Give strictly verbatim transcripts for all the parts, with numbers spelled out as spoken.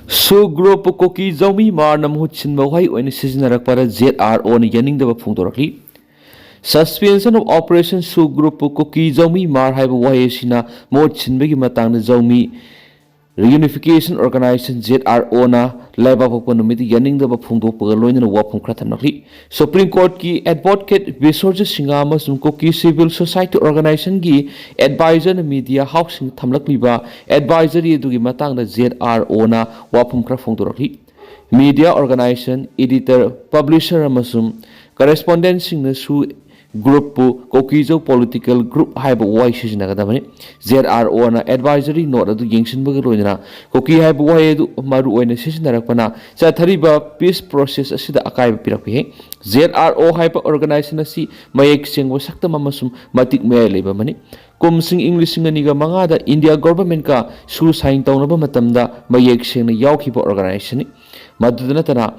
ꯁꯨ ꯒ꯭ꯔꯨꯞꯄꯨ ꯀꯨꯀꯤ ꯖꯧꯃꯤ ꯃꯥꯔꯅ ꯃꯍꯨꯠ ꯁꯤꯟꯕ ꯋꯥꯍꯩ ꯑꯣꯏꯅ ꯁꯤꯖꯤꯟꯅꯔꯛꯄꯗ ꯖꯦꯠ ꯑꯥꯔ ꯑꯣꯅ ꯌꯥꯅꯤꯡꯗꯕ ꯐꯣꯡꯗꯣꯔꯛꯂꯤ꯫ Suspension of Operation ꯁꯨ ꯒ꯭ꯔꯨꯞꯄꯨ ꯀꯨꯀꯤ ꯖꯧꯃꯤ ꯃꯥꯔ ꯍꯥꯏꯕ ꯋꯥꯍꯩ ꯑꯁꯤꯅ ꯃꯍꯨꯠ ꯁꯤꯟꯕꯒꯤ ꯃꯇꯥꯡꯗ ꯖꯧꯃꯤ Reunification Organization, ꯖꯦꯠ ꯑꯥꯔ ꯑꯣꯅ ꯂꯩꯕꯥꯛꯄꯣꯛꯄ ꯅꯨꯃꯤꯠꯇ ꯌꯥꯅꯤꯡꯗꯕ ꯐꯣꯡꯗꯣꯛꯄꯒ ꯂꯣꯏꯅꯅ ꯋꯥꯐꯝ ꯈꯔ ꯊꯝꯂꯛꯂꯤ꯫ Supreme Courtꯀꯤ advocate ꯕꯤꯁ꯭ꯋꯖꯤꯠ ꯁꯤꯡꯍ ꯑꯃꯁꯨꯡ ꯀꯨꯀꯤ civil society organizationꯒꯤ advisorꯅ media houseꯁꯤꯡꯗ ꯊꯝꯂꯛꯂꯤꯕ advisory ꯑꯗꯨꯒꯤ ꯃꯇꯥꯡꯗ ꯖꯦꯠ ꯑꯥꯔ ꯑꯣꯅ ꯋꯥꯐꯝ ꯈꯔ ꯐꯣꯡꯗꯣꯔꯛꯂꯤ꯫ Media organization, editor, publisher ꯑꯃꯁꯨꯡ correspondentꯁꯤꯡꯅꯁꯨ ꯒ꯭ꯔꯨꯞꯄꯨ ꯀꯣꯀꯤꯖꯧ political group ꯍꯥꯏꯕ ꯋꯥꯍꯩ ꯁꯤꯖꯤꯟꯅꯒꯗꯕꯅꯤ꯫ ꯖꯦꯠ ꯑꯥꯔ ꯑꯣꯅ advisory note ꯑꯗꯨ ꯌꯦꯡꯁꯤꯟꯕꯒ ꯂꯣꯏꯅꯅ ꯀꯨꯀꯤ ꯍꯥꯏꯕ ꯋꯥꯍꯩ ꯑꯗꯨ ꯃꯔꯨ ꯑꯣꯏꯅ ꯁꯤꯖꯤꯟꯅꯔꯛꯄꯅ ꯆꯠꯊꯔꯤꯕ peace process ꯑꯁꯤꯗ ꯑꯀꯥꯏꯕ ꯄꯤꯔꯛꯄ ꯌꯥꯏ꯫ ꯖꯦꯠ ꯑꯥꯔ ꯑꯣ ꯍꯥꯏꯕ organization ꯑꯁꯤ ꯃꯌꯦꯛ ꯁꯦꯡꯕ ꯁꯛꯇꯝ ꯑꯃꯁꯨꯡ ꯃꯇꯤꯛ ꯃꯌꯥꯏ ꯂꯩꯕ ꯑꯃꯅꯤ꯫ ꯀꯨꯝꯁꯤꯡ ꯏꯪ ꯂꯤꯁꯤꯡ ꯑꯅꯤꯒ ꯃꯉꯥꯗ ꯏꯟꯗꯤꯌꯥ ꯒꯣꯚꯔꯟꯃꯦꯟꯠꯀ ꯁꯨ sign ꯇꯧꯅꯕ ꯃꯇꯝꯗ ꯃꯌꯦꯛ ꯁꯦꯡꯅ ꯌꯥꯎꯈꯤꯕ organizationꯅꯤ꯫ ꯃꯗꯨꯗ ꯅꯠꯇꯅ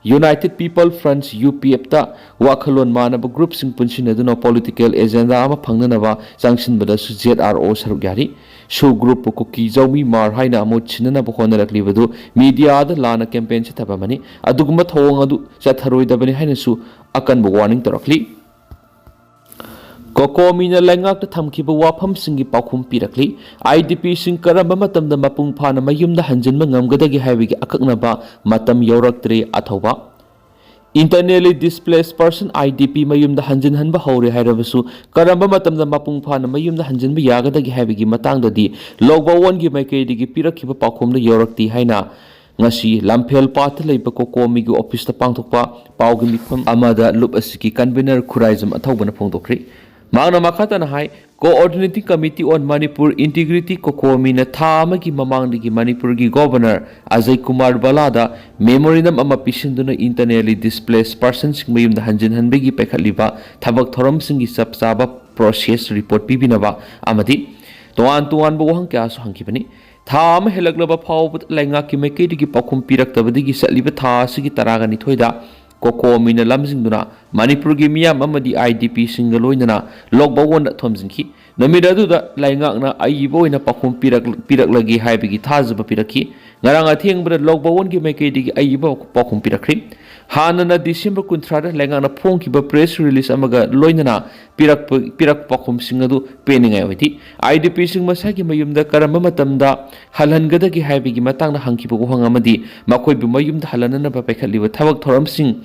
United People Fronts, ꯌꯨ ꯄꯤ ꯑꯦꯐꯇ ꯋꯥꯈꯜꯂꯣꯟ ꯃꯥꯟꯅꯕ ꯒ꯭ꯔꯨꯞꯁꯤꯡ ꯄꯨꯟꯁꯤꯟꯅꯗꯨꯅ political agenda ꯑꯃ ꯐꯪꯅꯅꯕ ꯆꯪꯁꯤꯟꯕꯗꯁꯨ ꯖꯦꯠ ꯑꯥꯔ ꯑꯣ ꯁꯔꯨꯛ ꯌꯥꯔꯤ꯫ ꯁꯨ ꯒ꯭ꯔꯨꯞꯄꯨ ꯀꯨꯀꯤ ꯖꯧꯃꯤ ꯃꯥꯔ ꯍꯥꯏꯅ ꯃꯍꯨꯠ ꯁꯤꯟꯅꯅꯕ ꯍꯣꯠꯅꯔꯛꯂꯤꯕꯗꯨ mediaꯗ ꯂꯥꯟꯅ campaign ꯆꯠꯊꯕ ꯑꯃꯅꯤ꯫ ꯑꯗꯨꯒꯨꯝꯕ ꯊꯧꯑꯣꯡ ꯑꯗꯨ ꯆꯠꯊꯔꯣꯏꯗꯕꯅꯤ ꯍꯥꯏꯅꯁꯨ ꯑꯀꯟꯕ warning ꯇꯧꯔꯛꯂꯤ꯫ ꯀꯣꯀꯣꯃꯤꯅ ꯂꯩꯉꯥꯛꯇ ꯊꯝꯈꯤꯕ ꯋꯥꯐꯝꯁꯤꯡꯒꯤ ꯄꯥꯎꯈꯨꯝ ꯄꯤꯔꯛꯂꯤ꯫ ꯑꯥꯏ ꯗꯤ ꯄꯤꯁꯤꯡ ꯀꯔꯝꯕ ꯃꯇꯝꯗ ꯃꯄꯨꯡ ꯐꯥꯅ ꯃꯌꯨꯝꯗ ꯍꯟꯖꯤꯟꯕ ꯉꯝꯒꯗꯒꯦ ꯍꯥꯏꯕꯒꯤ ꯑꯀꯛꯅꯕ ꯃꯇꯝ ꯌꯧꯔꯛꯇ꯭ꯔꯤ꯫ ꯑꯊꯧꯕ꯫ Internally displaced person, I D P, ꯃꯌꯨꯝꯗ ꯍꯟꯖꯤꯟꯍꯟꯕ ꯍꯧꯔꯦ ꯍꯥꯏꯔꯕꯁꯨ ꯀꯔꯝꯕ ꯃꯇꯝꯗ ꯃꯄꯨꯡ ꯐꯥꯅ ꯃꯌꯨꯝꯗ ꯍꯟꯖꯤꯟꯕ ꯌꯥꯒꯗꯒꯦ ꯍꯥꯏꯕꯒꯤ ꯃꯇꯥꯡꯗꯗꯤ ꯂꯣꯛ ꯚꯋꯟꯒꯤ ꯃꯥꯏꯀꯩꯗꯒꯤ ꯄꯤꯔꯛꯈꯤꯕ ꯄꯥꯎꯈꯨꯝꯗ ꯌꯧꯔꯛꯇꯦ ꯍꯥꯏꯅ ꯉꯁꯤ ꯂꯝꯐꯦꯜ ꯄꯥꯠꯇ ꯂꯩꯕ ꯀꯣꯀꯣꯃꯤꯒꯤ ꯑꯣꯐꯤꯁꯇ ꯄꯥꯡꯊꯣꯛꯄ ꯄꯥꯎꯒꯤ ꯃꯤꯐꯝ ꯑꯃꯗ ꯂꯨꯞ ꯑꯁꯤꯒꯤ convener ꯈꯨꯔꯥꯏꯖꯝ ꯑꯊꯧꯕꯅ ꯐꯣꯡꯗꯣꯛꯈ꯭ꯔꯤ꯫ ꯃꯍꯥꯛꯅ ꯃꯈꯥ ꯇꯥꯅ ꯍꯥꯏ, Coordinating Committee on Manipur Integrity, ꯀꯣꯀꯣꯃꯤꯅ ꯊꯥ ꯑꯃꯒꯤ ꯃꯃꯥꯡꯗꯒꯤ ꯃꯅꯤꯄꯨꯔꯒꯤ ꯒꯣꯚꯔꯅꯔ ꯑꯖꯌ ꯀꯨꯃꯥꯔ ꯕꯂꯥꯗ memorandum ꯑꯃ ꯄꯤꯁꯤꯟꯗꯨꯅ internally displaced personꯁꯤꯡ ꯃꯌꯨꯝꯗ ꯍꯟꯖꯤꯟꯍꯟꯕꯒꯤ ꯄꯥꯏꯈꯠꯂꯤꯕ ꯊꯕꯛ ꯊꯧꯔꯝꯁꯤꯡꯒꯤ ꯆꯞ ꯆꯥꯕ process report ꯄꯤꯕꯤꯅꯕ ꯑꯃꯗꯤ ꯇꯣꯉꯥꯟ ꯇꯣꯉꯥꯟꯕ ꯋꯥꯍꯪ ꯀꯌꯥꯁꯨ ꯍꯪꯈꯤꯕꯅꯤ꯫ ꯊꯥ ꯑꯃ ꯍꯦꯜꯂꯛꯂꯕ ꯐꯥꯎꯕꯗ ꯂꯩꯉꯥꯛꯀꯤ ꯃꯥꯏꯀꯩꯗꯒꯤ ꯄꯥꯎꯈꯨꯝ ꯄꯤꯔꯛꯇꯕꯗꯒꯤ ꯆꯠꯂꯤꯕ ꯊꯥ ꯑꯁꯤꯒꯤ ꯇꯔꯥꯒ ꯅꯤꯊꯣꯏꯗ ꯀꯣꯀꯣꯃꯤꯅ ꯂꯝꯖꯤꯡꯗꯨꯅ ꯃꯅꯤꯄꯨꯔꯒꯤ ꯃꯤꯌꯥꯝ ꯑꯃꯗꯤ I D Pꯁꯤꯡꯒ ꯂꯣꯏꯅꯅ ꯂꯣꯛ ꯚꯋꯟꯗ ꯊꯣꯝꯖꯤꯟꯈꯤ꯫ ꯅꯨꯃꯤꯠ ꯑꯗꯨꯗ ꯂꯩꯉꯥꯛꯅ ꯑꯏꯕ ꯑꯣꯏꯅ ꯄꯥꯎꯈꯨꯝ ꯄꯤꯔꯛ-, ꯄꯤꯔꯛꯂꯒꯦ ꯍꯥꯏꯕꯒꯤ ꯊꯥꯖꯕ ꯄꯤꯔꯛꯈꯤ꯫ ꯉꯔꯥꯡ ꯑꯊꯦꯡꯕꯗ ꯂꯧꯕꯋꯣꯟꯒꯤ ꯃꯥꯏꯀꯩꯗꯒꯤ ꯑꯏꯕ ꯄꯥꯎꯈꯨꯝ ꯄꯤꯔꯛꯈ꯭ꯔꯤ꯫ ꯍꯥꯟꯅꯅ ꯗꯤꯁꯦꯝꯕꯔ ꯀꯨꯟꯊ꯭ꯔꯥꯗ ꯂꯩꯉꯥꯛꯅ ꯐꯣꯡꯈꯤꯕ ꯄ꯭ꯔꯦꯁ ꯔꯤꯂꯤꯖ ꯑꯃꯒ ꯂꯣꯏꯅꯅ ꯄꯤꯔꯛꯄ ꯄꯤꯔꯛꯄ ꯄꯥꯎꯈꯨꯝꯁꯤꯡ ꯑꯗꯨ ꯄꯦꯟꯅꯤꯡꯉꯥꯏ ꯑꯣꯏꯗꯦ꯫ ꯑꯥꯏ ꯗꯤ ꯄꯤꯁꯤꯡ ꯃꯁꯥꯒꯤ ꯃꯌꯨꯝꯗ ꯀꯔꯝꯕ ꯃꯇꯝꯗ ꯍꯜꯍꯟꯒꯗꯒꯦ ꯍꯥꯏꯕꯒꯤ ꯃꯇꯥꯡꯗ ꯍꯪꯈꯤꯕ ꯋꯥꯍꯪ ꯑꯃꯗꯤ ꯃꯈꯣꯏꯕꯨ ꯃꯌꯨꯝꯗ ꯍꯜꯍꯟꯅꯅꯕ ꯄꯥꯏꯈꯠꯂꯤꯕ ꯊꯕꯛ ꯊꯧꯔꯝꯁꯤꯡ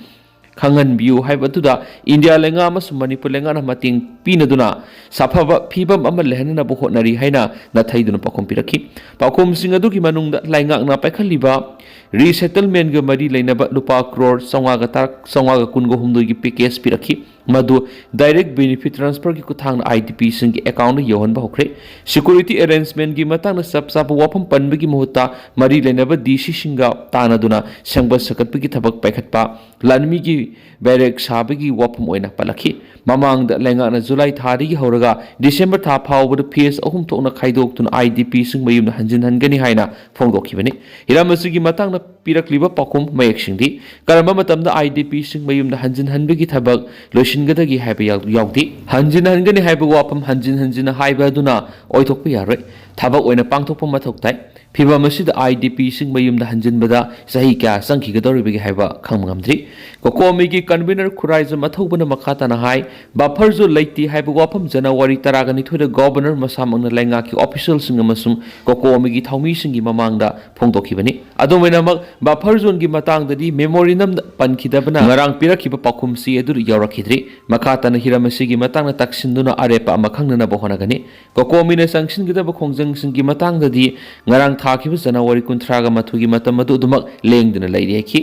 ꯈꯪꯍꯟꯕꯤꯌꯨ ꯍꯥꯏꯕ ꯑꯗꯨꯗ ꯏꯟꯗꯤꯌꯥ ꯂꯩꯉꯥꯛ ꯑꯃꯁꯨꯡ ꯃꯅꯤꯄꯨꯔ ꯂꯩꯉꯥꯛꯅ ꯃꯇꯦꯡ ꯄꯤꯅꯗꯨꯅ ꯁꯥꯐꯕ ꯐꯤꯕꯝ ꯑꯃ ꯂꯩꯍꯟꯅꯕ ꯍꯣꯠꯅꯔꯤ ꯍꯥꯏꯅ ꯅꯥꯊꯩꯗꯨꯅ ꯄꯥꯎꯈꯨꯝ ꯄꯤꯔꯛꯈꯤ꯫ ꯄꯥꯎꯈꯨꯝꯁꯤꯡ ꯑꯗꯨꯒꯤ ꯃꯅꯨꯡꯗ ꯂꯩꯉꯥꯛꯅ ꯄꯥꯏꯈꯠꯂꯤꯕ ꯔꯤꯁꯦꯇꯜꯃꯦꯟꯒ ꯃꯔꯤ ꯂꯩꯅꯕ ꯂꯨꯄꯥ ꯀ꯭ꯔꯣꯔ ꯆꯥꯝꯃꯉꯥꯒ ꯇꯔꯥ, ꯆꯥꯝꯃꯉꯥꯒ ꯀꯨꯟꯒ ꯍꯨꯝꯗꯣꯏꯒꯤ ꯄꯦꯀꯦꯖ ꯄꯤꯔꯛꯈꯤ꯫ ꯃꯗꯨ ꯗꯥꯏꯔꯦꯛ ꯕꯦꯅꯤꯐꯤꯠ ꯇ꯭ꯔꯥꯟꯁꯐꯔꯒꯤ ꯈꯨꯠꯊꯥꯡꯗ ꯑꯥꯏ ꯗꯤ ꯄꯤꯁꯤꯡꯒꯤ ꯑꯦꯀꯥꯎꯟꯗ ꯌꯧꯍꯟꯕ ꯍꯧꯈ꯭ꯔꯦ꯫ ꯁꯦꯀ꯭ꯌꯨꯔꯤꯇꯤ ꯑꯦꯔꯦꯟꯖꯃꯦꯟꯒꯤ ꯃꯇꯥꯡꯗ ꯆꯞ ꯆꯥꯕ ꯋꯥꯐꯝ ꯄꯟꯕꯒꯤ ꯃꯍꯨꯠꯇ ꯃꯔꯤ ꯂꯩꯅꯕ ꯗꯤ ꯁꯤꯁꯤꯡꯒ ꯇꯥꯟꯅꯗꯨꯅ ꯁꯦꯝꯒꯠ ꯁꯥꯒꯠꯄꯒꯤ ꯊꯕꯛ ꯄꯥꯏꯈꯠꯄ, ꯂꯥꯟꯃꯤꯒꯤ ꯕꯦꯔꯦꯛ ꯁꯥꯕꯒꯤ ꯋꯥꯐꯝ ꯑꯣꯏꯅ ꯄꯜꯂꯛꯈꯤ꯫ ꯃꯃꯥꯡꯗ ꯂꯩꯉꯥꯛꯅ ꯖꯨꯂꯥꯏ ꯊꯥꯗꯒꯤ ꯍꯧꯔꯒ ꯗꯤꯁꯦꯝꯕꯔ ꯊꯥ ꯐꯥꯎꯕꯗ ꯐꯦꯖ ꯑꯍꯨꯝ ꯊꯣꯛꯅ ꯈꯥꯏꯗꯣꯛꯇꯨꯅ ꯑꯥꯏ ꯗꯤ ꯄꯤꯁꯤꯡ ꯃꯌꯨꯝꯗ ꯍꯟꯖꯤꯟꯍꯟꯒꯅꯤ ꯍꯥꯏꯅ ꯐꯣꯡꯗꯣꯛꯈꯤꯕꯅꯤ꯫ ꯍꯤꯔꯝ ꯑꯁꯤꯒꯤ ꯃꯇꯥꯡꯗ ꯄꯤꯔꯛꯂꯤꯕ ꯄꯥꯎꯈꯨꯝ ꯃꯌꯦꯛ ꯁꯦꯡꯗꯦ꯫ ꯀꯔꯝꯕ ꯃꯇꯝꯗ ꯑꯥꯏ ꯗꯤ ꯄꯤꯁꯤꯡ ꯃꯌꯨꯝꯗ ꯍꯟꯖꯤꯟꯍꯟꯕꯒꯤ ꯊꯕꯛ ꯂꯣꯏꯁꯤꯟꯒꯗꯒꯦ ꯍꯥꯏꯕ ꯌꯥꯎ-, ꯌꯥꯎꯗꯦ꯫ ꯍꯟꯖꯤꯟꯍꯟꯒꯅꯤ ꯍꯥꯏꯕ ꯋꯥꯐꯝ ꯍꯟꯖꯤꯟ ꯍꯟꯖꯤꯟꯅ ꯍꯥꯏꯕ ꯑꯗꯨꯅ ꯑꯣꯏꯊꯣꯛꯄ ꯌꯥꯔꯣꯏ꯫ ꯊꯕꯛ ꯑꯣꯏꯅ ꯄꯥꯡꯊꯣꯛꯄ ꯃꯊꯧ ꯇꯥꯏ꯫ ꯐꯤꯚꯝ ꯑꯁꯤꯗ ꯑꯥꯏ ꯗꯤ ꯄꯤꯁꯤꯡ ꯃꯌꯨꯝꯗ ꯍꯟꯖꯤꯟꯕꯗ ꯆꯍꯤ ꯀꯌꯥ ꯆꯪꯈꯤꯒꯗꯧꯔꯤꯕꯒꯦ ꯍꯥꯏꯕ ꯈꯪꯕ ꯉꯝꯗ꯭ꯔꯤ꯫ ꯀꯣꯀꯣꯃꯤꯒꯤ ꯀꯟꯚꯤꯅꯔ ꯈꯨꯔꯥꯏꯖꯝ ꯑꯊꯧꯕꯅ ꯃꯈꯥ ꯇꯥꯅ ꯍꯥꯏ, ꯕꯐꯔ ꯖꯣꯟ ꯂꯩꯇꯦ ꯍꯥꯏꯕ ꯋꯥꯐꯝ ꯖꯅꯋꯥꯔꯤ ꯇꯔꯥꯒ ꯅꯤꯊꯣꯏꯗ ꯒꯣꯚꯔꯅꯔ ꯃꯁꯥꯃꯛꯅ ꯂꯩꯉꯥꯛꯀꯤ ꯑꯣꯐꯤꯁꯤꯌꯦꯜꯁꯤꯡ ꯑꯃꯁꯨꯡ ꯀꯣꯀꯣꯃꯤꯒꯤ ꯊꯧꯃꯤꯁꯤꯡꯒꯤ ꯃꯃꯥꯡꯗ ꯐꯣꯡꯗꯣꯛꯈꯤꯕꯅꯤ꯫ ꯑꯗꯨꯝ ꯑꯣꯏꯅꯃꯛ, ꯕꯐꯔ ꯖꯣꯟꯒꯤ ꯃꯇꯥꯡꯗꯗꯤ ꯃꯦꯃꯣꯔꯦꯟꯗꯝꯗ ꯄꯟꯈꯤꯗꯕꯅ ꯉꯔꯥꯡ ꯄꯤꯔꯛꯈꯤꯕ ꯄꯥꯎꯈꯨꯝꯁꯤ ꯑꯗꯨ ꯌꯥꯎꯔꯛꯈꯤꯗ꯭ꯔꯤ꯫ ꯃꯈꯥ ꯇꯥꯅ ꯍꯤꯔꯝ ꯑꯁꯤꯒꯤ ꯃꯇꯥꯡꯗ ꯇꯛꯁꯤꯟꯗꯨꯅ ꯑꯔꯦꯞꯄ ꯑꯃ ꯈꯪꯅꯅꯕ ꯍꯣꯠꯅꯒꯅꯤ꯫ ꯀꯣꯀꯣꯃꯤꯅ ꯆꯪꯁꯤꯟꯒꯗꯕ ꯈꯣꯡꯖꯪꯁꯤꯡꯒꯤ ꯃꯇꯥꯡꯗꯗꯤ ꯉꯔꯥꯡ ꯊꯥꯈꯤꯕ ꯖꯅꯋꯥꯔꯤ ꯀꯨꯟꯊ꯭ꯔꯥꯒ ꯃꯥꯊꯣꯏꯒꯤ ꯃꯇꯝ ꯑꯗꯨ ꯑꯗꯨꯃꯛ ꯂꯦꯡꯗꯅ ꯂꯩꯔꯤ ꯍꯥꯏꯈꯤ꯫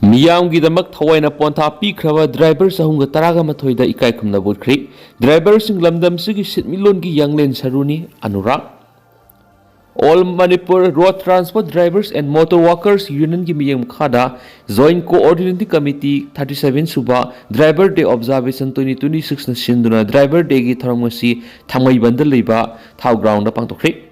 ꯃꯤꯌꯥꯝꯒꯤꯗꯃꯛ ꯊꯋꯥꯏꯅ ꯄꯣꯟꯊꯥ ꯄꯤꯈ꯭ꯔꯕ ꯗ꯭ꯔꯥꯏꯚꯔ ꯆꯍꯨꯝꯒ ꯇꯔꯥꯒ ꯃꯥꯊꯣꯏꯗ ꯏꯀꯥꯏ ꯈꯨꯝꯅꯕ ꯎꯠꯈ꯭ꯔꯤ꯫ ꯗ꯭ꯔꯥꯏꯚꯔꯁꯤꯡ ꯂꯝꯗꯝꯁꯤꯒꯤ ꯁꯤꯟꯃꯤꯠꯂꯣꯟꯒꯤ ꯌꯥꯡꯂꯦꯟ ꯁꯔꯨꯅꯤ꯫ Anurag. All Manipur Road Transport Drivers and Motor Workers Unionꯒꯤ ꯃꯤꯠꯌꯦꯡ ꯃꯈꯥꯗ Joint Coordinating Committee thirty seven ꯁꯨꯕ Driver Day Observation twenty twenty sixꯅ ꯁꯤꯟꯗꯨꯅ Driver Dayꯒꯤ ꯊꯧꯔꯝ ꯑꯁꯤ ꯊꯥꯡꯃꯩꯕꯟꯗ ꯂꯩꯕ ꯊꯥꯎ ꯒ꯭ꯔꯥꯎꯟꯗ ꯄꯥꯡꯊꯣꯛꯈ꯭ꯔꯦ꯫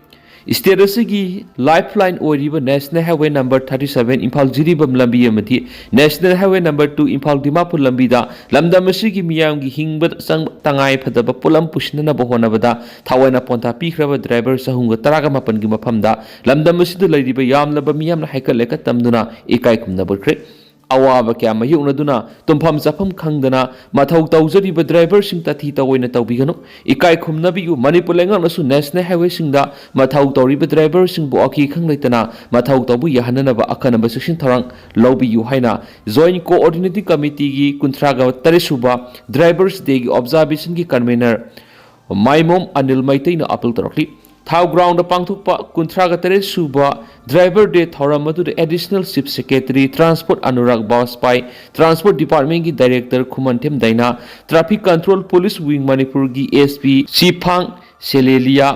ꯁ꯭ꯇꯦꯠ ꯑꯁꯤꯒꯤ ꯂꯥꯏꯐ ꯂꯥꯏꯟ ꯑꯣꯏꯔꯤꯕ national highway number thirty seven Imphal Jiribam ꯂꯝꯕꯤ ꯑꯃꯗꯤ national highway number two Imphal Dimapur ꯂꯝꯕꯤꯗ ꯂꯝꯗꯝ ꯑꯁꯤꯒꯤ ꯃꯤꯌꯥꯝꯒꯤ ꯍꯤꯡꯕꯗ ꯆꯪꯕ ꯇꯉꯥꯏ ꯐꯗꯕ ꯄꯣꯠꯂꯝ ꯄꯨꯁꯤꯟꯅꯅꯕ ꯍꯣꯠꯅꯕꯗ ꯊꯋꯥꯏꯅ ꯄꯣꯟꯊꯥ ꯄꯤꯈ꯭ꯔꯕ ꯗ꯭ꯔꯥꯏꯚꯔ ꯆꯍꯨꯝꯒ ꯇꯔꯥꯒ ꯃꯥꯄꯟꯒꯤ ꯃꯐꯝꯗ ꯂꯝꯗꯝ ꯑꯁꯤꯗ ꯂꯩꯔꯤꯕ ꯌꯥꯝꯂꯕ ꯃꯤꯌꯥꯝꯅ ꯍꯩꯀꯠ ꯂꯩꯀꯠ ꯇꯝꯗꯨꯅ ꯏꯀꯥꯏ ꯈꯨꯝꯅꯕ ꯎꯠꯈ꯭ꯔꯦ꯫ ꯑꯋꯥꯕ ꯀꯌꯥ ꯃꯥꯌꯣꯛꯅꯗꯨꯅ ꯇꯨꯝꯐꯝ ꯆꯥꯐꯝ ꯈꯪꯗꯅ ꯃꯊꯧ ꯇꯧꯖꯔꯤꯕ ꯗ꯭ꯔꯥꯏꯚꯔꯁꯤꯡ ꯇꯥꯊꯤ ꯇꯧꯑꯣꯏꯅ ꯇꯧꯕꯤꯒꯅꯨ꯫ ꯏꯀꯥꯏ ꯈꯨꯝꯅꯕꯤꯌꯨ꯫ ꯃꯅꯤꯄꯨꯔ ꯂꯩꯉꯥꯛꯅꯁꯨ ꯅꯦꯁꯅꯦꯜ ꯍꯥꯏꯋꯦꯁꯤꯡꯗ ꯃꯊꯧ ꯇꯧꯔꯤꯕ ꯗ꯭ꯔꯥꯏꯚꯔꯁꯤꯡꯕꯨ ꯑꯀꯤ ꯈꯪ ꯂꯩꯇꯅ ꯃꯊꯧ ꯇꯧꯕ ꯌꯥꯍꯟꯅꯅꯕ ꯑꯈꯟꯅꯕ ꯆꯦꯛꯁꯤꯟ ꯊꯧꯔꯥꯡ ꯂꯧꯕꯤꯌꯨ ꯍꯥꯏꯅ ꯖꯣꯏꯟꯠ ꯀꯣꯑꯣꯔꯗꯤꯅꯦꯇꯤꯡ ꯀꯃꯤꯇꯤꯒꯤ ꯀꯨꯟꯊ꯭ꯔꯥꯒ ꯇꯔꯦꯠ ꯁꯨꯕ ꯗ꯭ꯔꯥꯏꯚꯔꯁ ꯗꯦꯒꯤ ꯑꯣꯕꯖꯥꯔꯕꯦꯁꯟꯒꯤ ꯀꯟꯚꯦꯅꯔ ꯃꯥꯏꯃꯣꯝ ꯑꯅꯤꯜ ꯃꯩꯇꯩꯅ ꯑꯥꯄꯤꯜ ꯇꯧꯔꯛꯂꯤ꯫ ꯊꯥꯎ ꯒ꯭ꯔꯥꯎꯟꯗ ꯄꯥꯡꯊꯣꯛꯄ ꯀꯨꯟꯊ꯭ꯔꯥꯒ ꯇꯔꯦꯠ ꯁꯨꯕ ꯗ꯭ꯔꯥꯏꯚꯔ ꯗꯦ ꯊꯧꯔꯝ ꯑꯗꯨꯗ additional chief secretary transport Anurag Bajpai, transport ꯗꯤꯄꯥꯔꯠꯃꯦꯟꯒꯤ director Khumanthem Diana, traffic control police wing ꯃꯅꯤꯄꯨꯔꯒꯤ ꯑꯦꯁ ꯄꯤ ꯁꯤꯐꯥꯡ ꯁꯦꯂꯦꯂꯤꯌꯥ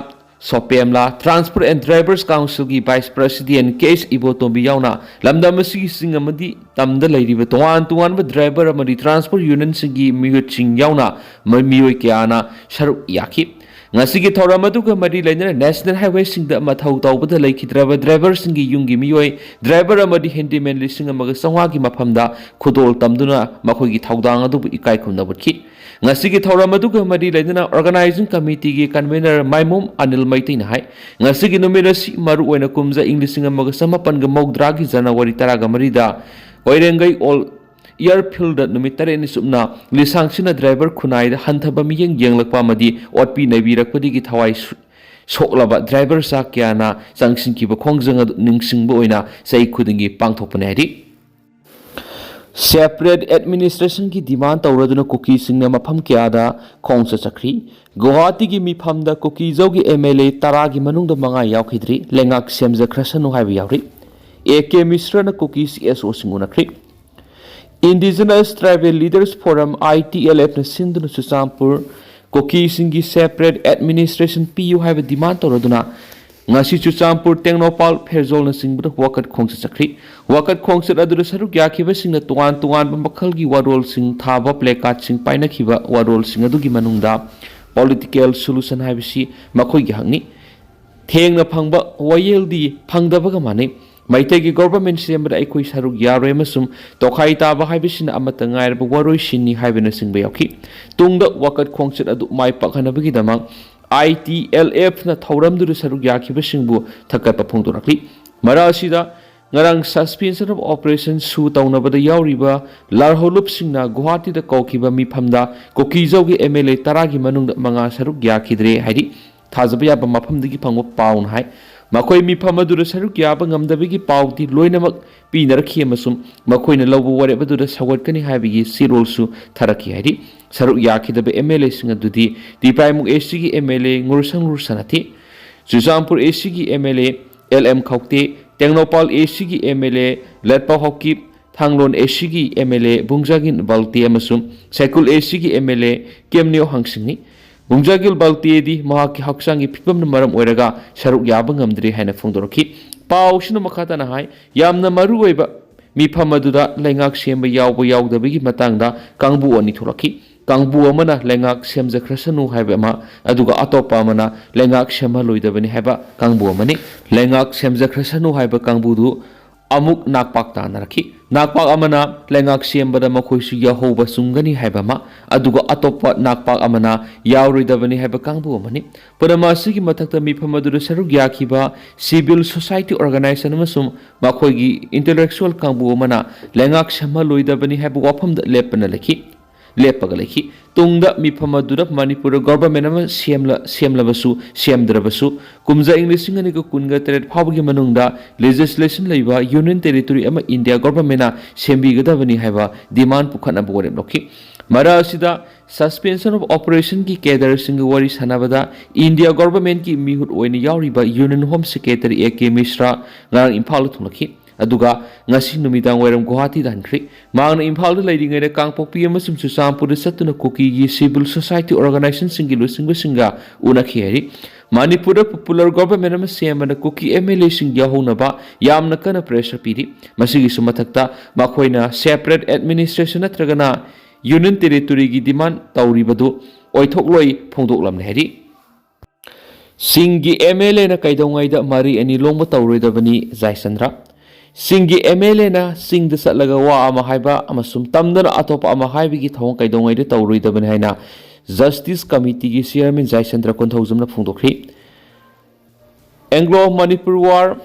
ꯁꯣꯄꯦꯝꯂꯥ, ꯇ꯭ꯔꯥꯟꯁꯄꯣꯔꯠ ꯑꯦꯟ ꯗ꯭ꯔꯥꯏꯚꯔꯁ ꯀꯥꯎꯟꯁꯤꯜꯒꯤ vice president K S Ibotombi ꯌꯥꯎꯅ ꯂꯝꯗꯝ ꯑꯁꯤꯒꯤ ꯆꯤꯡ ꯑꯃꯗꯤ ꯇꯝꯗ ꯂꯩꯔꯤꯕ ꯇꯣꯉꯥꯟ ꯇꯣꯉꯥꯟꯕ ꯗ꯭ꯔꯥꯏꯚꯔ ꯑꯃꯗꯤ ꯇ꯭ꯔꯥꯟꯁꯄꯣꯔꯠ ꯌꯨꯅꯤꯌꯟꯁꯤꯡꯒꯤ ꯃꯤꯍꯨꯠꯁꯤꯡ ꯌꯥꯎꯅ ꯃ-, ꯃꯤꯑꯣꯏ ꯀꯌꯥꯅ ꯁꯔꯨꯛ ꯌꯥꯈꯤ꯫ ꯉꯁꯤꯒꯤ ꯊꯧꯔꯝ ꯑꯗꯨꯒ ꯃꯔꯤ ꯂꯩꯅꯅ ꯅꯦꯁꯅꯦꯜ ꯍꯥꯏꯋꯦꯁꯤꯡꯗ ꯃꯊꯧ ꯇꯧꯕꯗ ꯂꯩꯈꯤꯗ꯭ꯔꯕ ꯗ꯭ꯔꯥꯏꯚꯔꯁꯤꯡꯒꯤ ꯌꯨꯝꯒꯤ ꯃꯤꯑꯣꯏ, ꯗ꯭ꯔꯥꯏꯚꯔ ꯑꯃꯗꯤ ꯍꯦꯟꯗꯤꯃꯦꯟ ꯂꯤꯁꯤꯡ ꯑꯃꯒ ꯆꯥꯝꯃꯉꯥꯒꯤ ꯃꯐꯝꯗ ꯈꯨꯗꯣꯜ ꯇꯝꯗꯨꯅ ꯃꯈꯣꯏꯒꯤ ꯊꯧꯗꯥꯡ ꯑꯗꯨꯕꯨ ꯏꯀꯥꯏ ꯈꯨꯝꯅꯕ ꯎꯠꯈꯤ꯫ ꯉꯁꯤꯒꯤ ꯊꯧꯔꯝ ꯑꯗꯨꯒ ꯃꯔꯤ ꯂꯩꯅꯅ ꯑꯣꯔꯒꯅꯥꯏꯖꯤꯡ ꯀꯃꯤꯇꯤꯒꯤ ꯀꯟꯚꯦꯅꯔ ꯃꯥꯏꯃꯣꯝ ꯑꯅꯤꯜ ꯃꯩꯇꯩꯅ ꯍꯥꯏ, ꯉꯁꯤꯒꯤ ꯅꯨꯃꯤꯠ ꯑꯁꯤ ꯃꯔꯨꯑꯣꯏꯅ ꯀꯨꯝꯖꯥ ꯏꯪ ꯂꯤꯁꯤꯡ ꯑꯃꯒ ꯆꯥꯃꯥꯄꯟꯒ ꯃꯧꯗ꯭ꯔꯥꯒꯤ ꯖꯅꯋꯥꯔꯤ ꯇꯔꯥꯒ ꯃꯔꯤꯗ ꯀꯣꯏꯔꯦꯡꯒꯩ ꯑꯣꯜ ꯏꯌꯥꯔꯐꯤꯜꯗ ꯅꯨꯃꯤꯠ ꯇꯔꯦꯠꯅꯤ ꯆꯨꯞꯅ ꯂꯤꯁꯥꯡꯁꯤꯟꯅ ꯗ꯭ꯔꯥꯏꯚꯔ ꯈꯨꯟꯅꯥꯏꯗ ꯍꯟꯊꯕ ꯃꯤꯠꯌꯦꯡ ꯌꯦꯡꯂꯛꯄ ꯑꯃꯗꯤ ꯑꯣꯠꯄꯤ ꯅꯩꯕꯤꯔꯛꯄꯗꯒꯤ ꯊꯋꯥꯏ ꯁꯨ-, ꯁꯣꯛꯂꯕ ꯗ꯭ꯔꯥꯏꯚꯔ ꯆꯥ ꯀꯌꯥꯅ ꯆꯪꯁꯤꯟꯈꯤꯕ ꯈꯣꯡꯖꯪ ꯑꯗꯨ ꯅꯤꯡꯁꯤꯡꯕ ꯑꯣꯏꯅ ꯆꯍꯤ ꯈꯨꯗꯤꯡꯒꯤ ꯄꯥꯡꯊꯣꯛꯄꯅꯤ ꯍꯥꯏꯔꯤ꯫ ꯁꯦꯄꯔꯦꯠ ꯑꯦꯗꯃꯤꯅꯤꯁꯇ꯭ꯔꯦꯁꯟꯒꯤ ꯗꯤꯃꯥꯟ ꯇꯧꯔꯗꯨꯅ ꯀꯨꯀꯤꯁꯤꯡꯅ ꯃꯐꯝ ꯀꯌꯥꯗ ꯈꯣꯡꯆꯠ ꯆꯠꯈ꯭ꯔꯤ꯫ ꯒꯨꯋꯥꯍꯥꯇꯤꯒꯤ ꯃꯤꯐꯝꯗ ꯀꯨꯀꯤꯖꯧꯒꯤ ꯑꯦꯝ ꯑꯦꯜ ꯑꯦ ꯇꯔꯥꯒꯤ ꯃꯅꯨꯡꯗ ꯃꯉꯥ ꯌꯥꯎꯈꯤꯗ꯭ꯔꯤ꯫ ꯂꯩꯉꯥꯛ ꯁꯦꯝꯖꯈ꯭ꯔꯁꯅꯨ ꯍꯥꯏꯕ ꯌꯥꯎꯔꯤ꯫ ꯑꯦ ꯀꯦ ꯃꯤꯁ꯭ꯔꯅ ꯀꯨꯀꯤ ꯁꯤ ꯑꯦꯁ ꯑꯣꯁꯤꯡ ꯎꯅꯈ꯭ꯔꯤ꯫ Indigenous tribal leaders forum, I T L ꯑꯦꯐꯅ ꯁꯤꯟꯗꯨꯅ ꯆꯨꯔꯆꯥꯟꯄꯨꯔ ꯀꯨꯀꯤꯁꯤꯡꯒꯤ ꯁꯦꯄꯔꯦꯠ ꯑꯦꯗꯃꯤꯅꯤꯁꯇ꯭ꯔꯦꯁꯟ ꯄꯤꯌꯨ ꯍꯥꯏꯕ ꯗꯤꯃꯥꯟ ꯇꯧꯔꯗꯨꯅ ꯉꯁꯤ ꯆꯨꯔꯆꯥꯟꯄꯨꯔ, ꯇꯦꯡꯅꯧꯄꯥꯜ, ꯐꯦꯔꯖꯣꯜꯅꯆꯤꯡꯕꯗ ꯋꯥꯀꯠ ꯈꯣꯡꯆꯠ ꯆꯠꯈ꯭ꯔꯤ꯫ ꯋꯥꯀꯠ ꯈꯣꯡꯆꯠ ꯑꯗꯨꯗ ꯁꯔꯨꯛ ꯌꯥꯈꯤꯕꯁꯤꯡꯅ ꯇꯣꯉꯥꯟ ꯇꯣꯉꯥꯟꯕ ꯃꯈꯜꯒꯤ ꯋꯥꯔꯣꯜꯁꯤꯡ ꯊꯥꯕ, ꯄ꯭ꯂꯦꯀꯥꯔꯗꯁꯤꯡ ꯄꯥꯏꯅꯈꯤꯕ꯫ ꯋꯥꯔꯣꯜꯁꯤꯡ ꯑꯗꯨꯒꯤ ꯃꯅꯨꯡꯗ ꯄꯣꯂꯤꯇꯤꯀꯦꯜ ꯁꯣꯂꯨꯁꯟ ꯍꯥꯏꯕꯁꯤ ꯃꯈꯣꯏꯒꯤ ꯍꯛꯅꯤ꯫ ꯊꯦꯡꯅ ꯐꯪꯕ ꯋꯥꯌꯦꯜꯗꯤ ꯐꯪꯗꯕꯒ ꯃꯥꯟꯅꯩ꯫ ꯃꯩꯇꯩꯒꯤ ꯒꯣꯚꯔꯟꯃꯦꯟꯠ ꯁꯦꯝꯕꯗ ꯑꯩꯈꯣꯏ ꯁꯔꯨꯛ ꯌꯥꯔꯣꯏ ꯑꯃꯁꯨꯡ ꯇꯣꯈꯥꯏ ꯇꯥꯕ ꯍꯥꯏꯕꯁꯤꯅ ꯑꯃꯠꯇ ꯉꯥꯏꯔꯕ ꯋꯥꯔꯣꯏꯁꯤꯟꯅꯤ ꯍꯥꯏꯕꯅꯆꯤꯡꯕ ꯌꯥꯎꯈꯤ꯫ ꯇꯨꯡꯗ ꯋꯥꯀꯠ ꯈꯣꯡꯆꯠ ꯑꯗꯨ ꯃꯥꯏ ꯄꯥꯛꯍꯟꯅꯕꯒꯤꯗꯃꯛ ꯑꯥꯏ ꯇꯤ ꯑꯦꯜ ꯑꯦꯐꯅ ꯊꯧꯔꯝꯗꯨꯗ ꯁꯔꯨꯛ ꯌꯥꯈꯤꯕꯁꯤꯡꯕꯨ ꯊꯥꯒꯠꯄ ꯐꯣꯡꯗꯣꯔꯛꯂꯤ꯫ ꯃꯔꯛ ꯑꯁꯤꯗ, ꯉꯔꯥꯡ suspension of operation ꯁꯨ ꯇꯧꯅꯕꯗ ꯌꯥꯎꯔꯤꯕ ꯂꯥꯜꯍꯧꯂꯨꯞꯁꯤꯡꯅ ꯒꯨꯋꯥꯍꯥꯇꯤꯗ ꯀꯧꯈꯤꯕ ꯃꯤꯐꯝꯗ ꯀꯨꯀꯤꯖꯧꯒꯤ ꯑꯦꯝ ꯑꯦꯜ ꯑꯦ ꯇꯔꯥꯒꯤ ꯃꯅꯨꯡꯗ ꯃꯉꯥ ꯁꯔꯨꯛ ꯌꯥꯈꯤꯗ꯭ꯔꯦ ꯍꯥꯏꯔꯤ꯫ ꯊꯥꯖꯕ ꯌꯥꯕ ꯃꯐꯝꯗꯒꯤ ꯐꯪꯕ ꯄꯥꯎꯅ ꯍꯥꯏ꯫ ꯃꯈꯣꯏ ꯃꯤꯐꯝ ꯑꯗꯨꯗ ꯁꯔꯨꯛ ꯌꯥꯕ ꯉꯝꯗꯕꯒꯤ ꯄꯥꯎꯗꯤ ꯂꯣꯏꯅꯃꯛ ꯄꯤꯅꯔꯛꯈꯤ ꯑꯃꯁꯨꯡ ꯃꯈꯣꯏꯅ ꯂꯧꯕ ꯋꯥꯔꯦꯞ ꯑꯗꯨꯗ ꯁꯧꯒꯠꯀꯅꯤ ꯍꯥꯏꯕꯒꯤ ꯆꯦꯔꯣꯜꯁꯨ ꯊꯥꯔꯛꯈꯤ ꯍꯥꯏꯔꯤ꯫ ꯁꯔꯨꯛ ꯌꯥꯈꯤꯗꯕ ꯑꯦꯝ ꯑꯦꯜ ꯑꯦꯁꯤꯡ ꯑꯗꯨꯗꯤ ꯇꯤꯄꯥꯏꯃꯨꯛ ꯑꯦ ꯁꯤꯒꯤ M L A Ngursanglur Sanate, Churachandpur A ꯁꯤꯒꯤ M L A L M Khaute, Tengnoupal A ꯁꯤꯒꯤ M L A Letpao Haokip, Thanglon A ꯁꯤꯒꯤ ꯑꯦꯝ ꯑꯦꯜ ꯑꯦ ꯕꯨꯡꯖꯥꯒꯤꯟ ꯕꯜꯇꯦ ꯑꯃꯁꯨꯡ ꯁꯥꯏꯀꯨꯜ ꯑꯦ ꯁꯤꯒꯤ ꯑꯦꯝ ꯑꯦꯜ ꯑꯦ ꯀꯦꯝꯅꯤꯌꯣ ꯍꯪꯁꯤꯡꯅꯤ꯫ ꯕꯨꯡꯖꯥꯒꯤꯜ ꯕꯜꯇꯦꯗꯤ ꯃꯍꯥꯛꯀꯤ ꯍꯛꯆꯥꯡꯒꯤ ꯐꯤꯕꯝꯅ ꯃꯔꯝ ꯑꯣꯏꯔꯒ ꯁꯔꯨꯛ ꯌꯥꯕ ꯉꯝꯗ꯭ꯔꯦ ꯍꯥꯏꯅ ꯐꯣꯡꯗꯣꯔꯛꯈꯤ꯫ ꯄꯥꯎꯁꯤꯅ ꯃꯈꯥ ꯇꯥꯅ ꯍꯥꯏ, ꯌꯥꯝꯅ ꯃꯔꯨꯑꯣꯏꯕ ꯃꯤꯐꯝ ꯑꯗꯨꯗ ꯂꯩꯉꯥꯛ ꯁꯦꯝꯕ ꯌꯥꯎꯕ ꯌꯥꯎꯗꯕꯒꯤ ꯃꯇꯥꯡꯗ ꯀꯥꯡꯕꯨ ꯑꯅꯤ ꯊꯣꯛꯂꯛꯈꯤ꯫ ꯀꯥꯡꯕꯨ ꯑꯃꯅ ꯂꯩꯉꯥꯛ ꯁꯦꯝꯖꯈ꯭ꯔꯁꯅꯨ ꯍꯥꯏꯕ ꯑꯃ, ꯑꯗꯨꯒ ꯑꯇꯣꯞꯄ ꯑꯃꯅ ꯂꯩꯉꯥꯛ ꯁꯦꯝꯍꯜꯂꯣꯏꯗꯕꯅꯤ ꯍꯥꯏꯕ ꯀꯥꯡꯕꯨ ꯑꯃꯅꯤ꯫ ꯂꯩꯉꯥꯛ ꯁꯦꯝꯖꯈ꯭ꯔꯁꯅꯨ ꯍꯥꯏꯕ ꯀꯥꯡꯕꯨꯗꯨ ꯑꯃꯨꯛ ꯅꯥꯛꯄꯥꯛ ꯇꯥꯅꯔꯛꯈꯤ꯫ ꯅꯥꯛꯄꯥꯛ ꯑꯃꯅ ꯂꯩꯉꯥꯛ ꯁꯦꯝꯕꯗ ꯃꯈꯣꯏꯁꯨ ꯌꯥꯍꯧꯕ ꯆꯨꯝꯒꯅꯤ ꯍꯥꯏꯕ ꯑꯃ, ꯑꯗꯨꯒ ꯑꯇꯣꯞꯄ ꯅꯥꯛꯄꯥꯛ ꯑꯃꯅ ꯌꯥꯎꯔꯣꯏꯗꯕꯅꯤ ꯍꯥꯏꯕ ꯀꯥꯡꯕꯨ ꯑꯃꯅꯤ꯫ ꯄꯨꯝꯅꯃꯛ ꯑꯁꯤꯒꯤ ꯃꯊꯛꯇ ꯃꯤꯐꯝ ꯑꯗꯨꯗ ꯁꯔꯨꯛ ꯌꯥꯈꯤꯕ civil society organization ꯑꯃꯁꯨꯡ ꯃꯈꯣꯏꯒꯤ intellectual ꯀꯥꯡꯕꯨ ꯑꯃꯅ ꯂꯩꯉꯥꯛ ꯁꯦꯝꯍꯜꯂꯣꯏꯗꯕꯅꯤ ꯍꯥꯏꯕ ꯋꯥꯐꯝꯗ ꯂꯦꯞꯄꯅ ꯂꯩꯈꯤ, ꯂꯦꯞꯄꯒ ꯂꯩꯈꯤ꯫ ꯇꯨꯡꯗ ꯃꯤꯐꯝ ꯑꯗꯨꯗ ꯃꯅꯤꯄꯨꯔꯗ government ꯑꯃ ꯁꯦꯝꯂ-, ꯁꯦꯝꯂꯕꯁꯨ, ꯁꯦꯝꯗ꯭ꯔꯕꯁꯨ, ꯀꯨꯝꯖꯥ ꯏꯪ ꯂꯤꯁꯤꯡ ꯑꯅꯤꯒ ꯀꯨꯟꯒ ꯇꯔꯦꯠ ꯐꯥꯎꯕꯒꯤ ꯃꯅꯨꯡꯗ legislation ꯂꯩꯕ union territory ꯑꯃ India governmentꯅ ꯁꯦꯝꯕꯤꯒꯗꯕꯅꯤ ꯍꯥꯏꯕ demand ꯄꯨꯈꯠꯅꯕ ꯋꯥꯔꯦꯞ ꯂꯧꯈꯤ꯫ ꯃꯔꯛ ꯑꯁꯤꯗ, suspension of operationꯒꯤ cadreꯁꯤꯡꯒ ꯋꯥꯔꯤ ꯁꯥꯟꯅꯕꯗ India governmentꯀꯤ ꯃꯤꯍꯨꯠ ꯑꯣꯏꯅ ꯌꯥꯎꯔꯤꯕ Union Home Secretary A K ꯃꯤꯁ꯭ꯔꯥ ꯉꯔꯥꯡ ꯏꯝꯐꯥꯜꯗ ꯊꯨꯡꯂꯛꯈꯤ꯫ ꯑꯗꯨꯒ ꯉꯁꯤ ꯅꯨꯃꯤꯗꯥꯡ ꯋꯥꯏꯔꯝ ꯒꯨꯋꯥꯍꯥꯇꯤꯗ ꯍꯟꯈ꯭ꯔꯦ꯫ ꯃꯍꯥꯛꯅ ꯏꯝꯐꯥꯜꯗ ꯂꯩꯔꯤꯉꯩꯗ ꯀꯥꯡꯄꯣꯛꯄꯤ ꯑꯃꯁꯨꯡ ꯆꯨꯔꯆꯥꯟꯄꯨꯔꯗ ꯆꯠꯇꯨꯅ ꯀꯨꯀꯤꯒꯤ civil society organizationꯁꯤꯡꯒꯤ ꯂꯨꯆꯤꯡꯕꯁꯤꯡꯒ ꯎꯅꯈꯤ ꯍꯥꯏꯔꯤ꯫ ꯃꯅꯤꯄꯨꯔꯗ popular government ꯑꯃ ꯁꯦꯝꯕꯗ ꯀꯨꯀꯤ ꯑꯦꯝ ꯑꯦꯜ ꯑꯦꯁꯤꯡ ꯌꯥꯎꯍꯧꯅꯕ ꯌꯥꯝꯅ ꯀꯟꯅ pressure ꯄꯤꯔꯤ꯫ ꯃꯁꯤꯒꯤꯁꯨ ꯃꯊꯛꯇ ꯃꯈꯣꯏꯅ separate administration ꯅꯠꯇ꯭ꯔꯒꯅ union territoryꯒꯤ demand ꯇꯧꯔꯤꯕꯗꯨ ꯑꯣꯏꯊꯣꯛꯂꯣꯏ ꯐꯣꯡꯗꯣꯛꯂꯝꯂꯦ ꯍꯥꯏꯔꯤ꯫ ꯆꯤꯡꯒꯤ ꯑꯦꯝ ꯑꯦꯜ ꯑꯦꯅ ꯀꯩꯗꯧꯉꯩꯗ ꯃꯔꯩ ꯑꯅꯤ ꯂꯣꯡꯕ ꯇꯧꯔꯣꯏꯗꯕꯅꯤ, ꯖꯥꯏꯆꯟꯗ꯭ꯔ꯫ ꯆꯤꯡꯒꯤ ꯑꯦꯝ ꯑꯦꯜ ꯑꯦꯅ ꯆꯤꯡꯗ ꯆꯠꯂꯒ ꯋꯥ ꯑꯃ ꯍꯥꯏꯕ ꯑꯃꯁꯨꯡ ꯇꯝꯗꯅ ꯑꯇꯣꯞꯄ ꯑꯃ ꯍꯥꯏꯕꯒꯤ ꯊꯧꯑꯣꯡ ꯀꯩꯗꯧꯉꯩꯗ ꯇꯧꯔꯣꯏꯗꯕꯅꯤ ꯍꯥꯏꯅ ꯖꯁꯇꯤꯁ ꯀꯃꯤꯇꯤꯒꯤ ꯆꯤꯌꯔꯃꯦꯟ ꯖꯥꯏꯆꯟꯗ꯭ꯔ ꯀꯣꯟꯊꯧꯖꯝꯅ ꯐꯣꯡꯗꯣꯛꯈ꯭ꯔꯤ꯫ Anglo Manipur war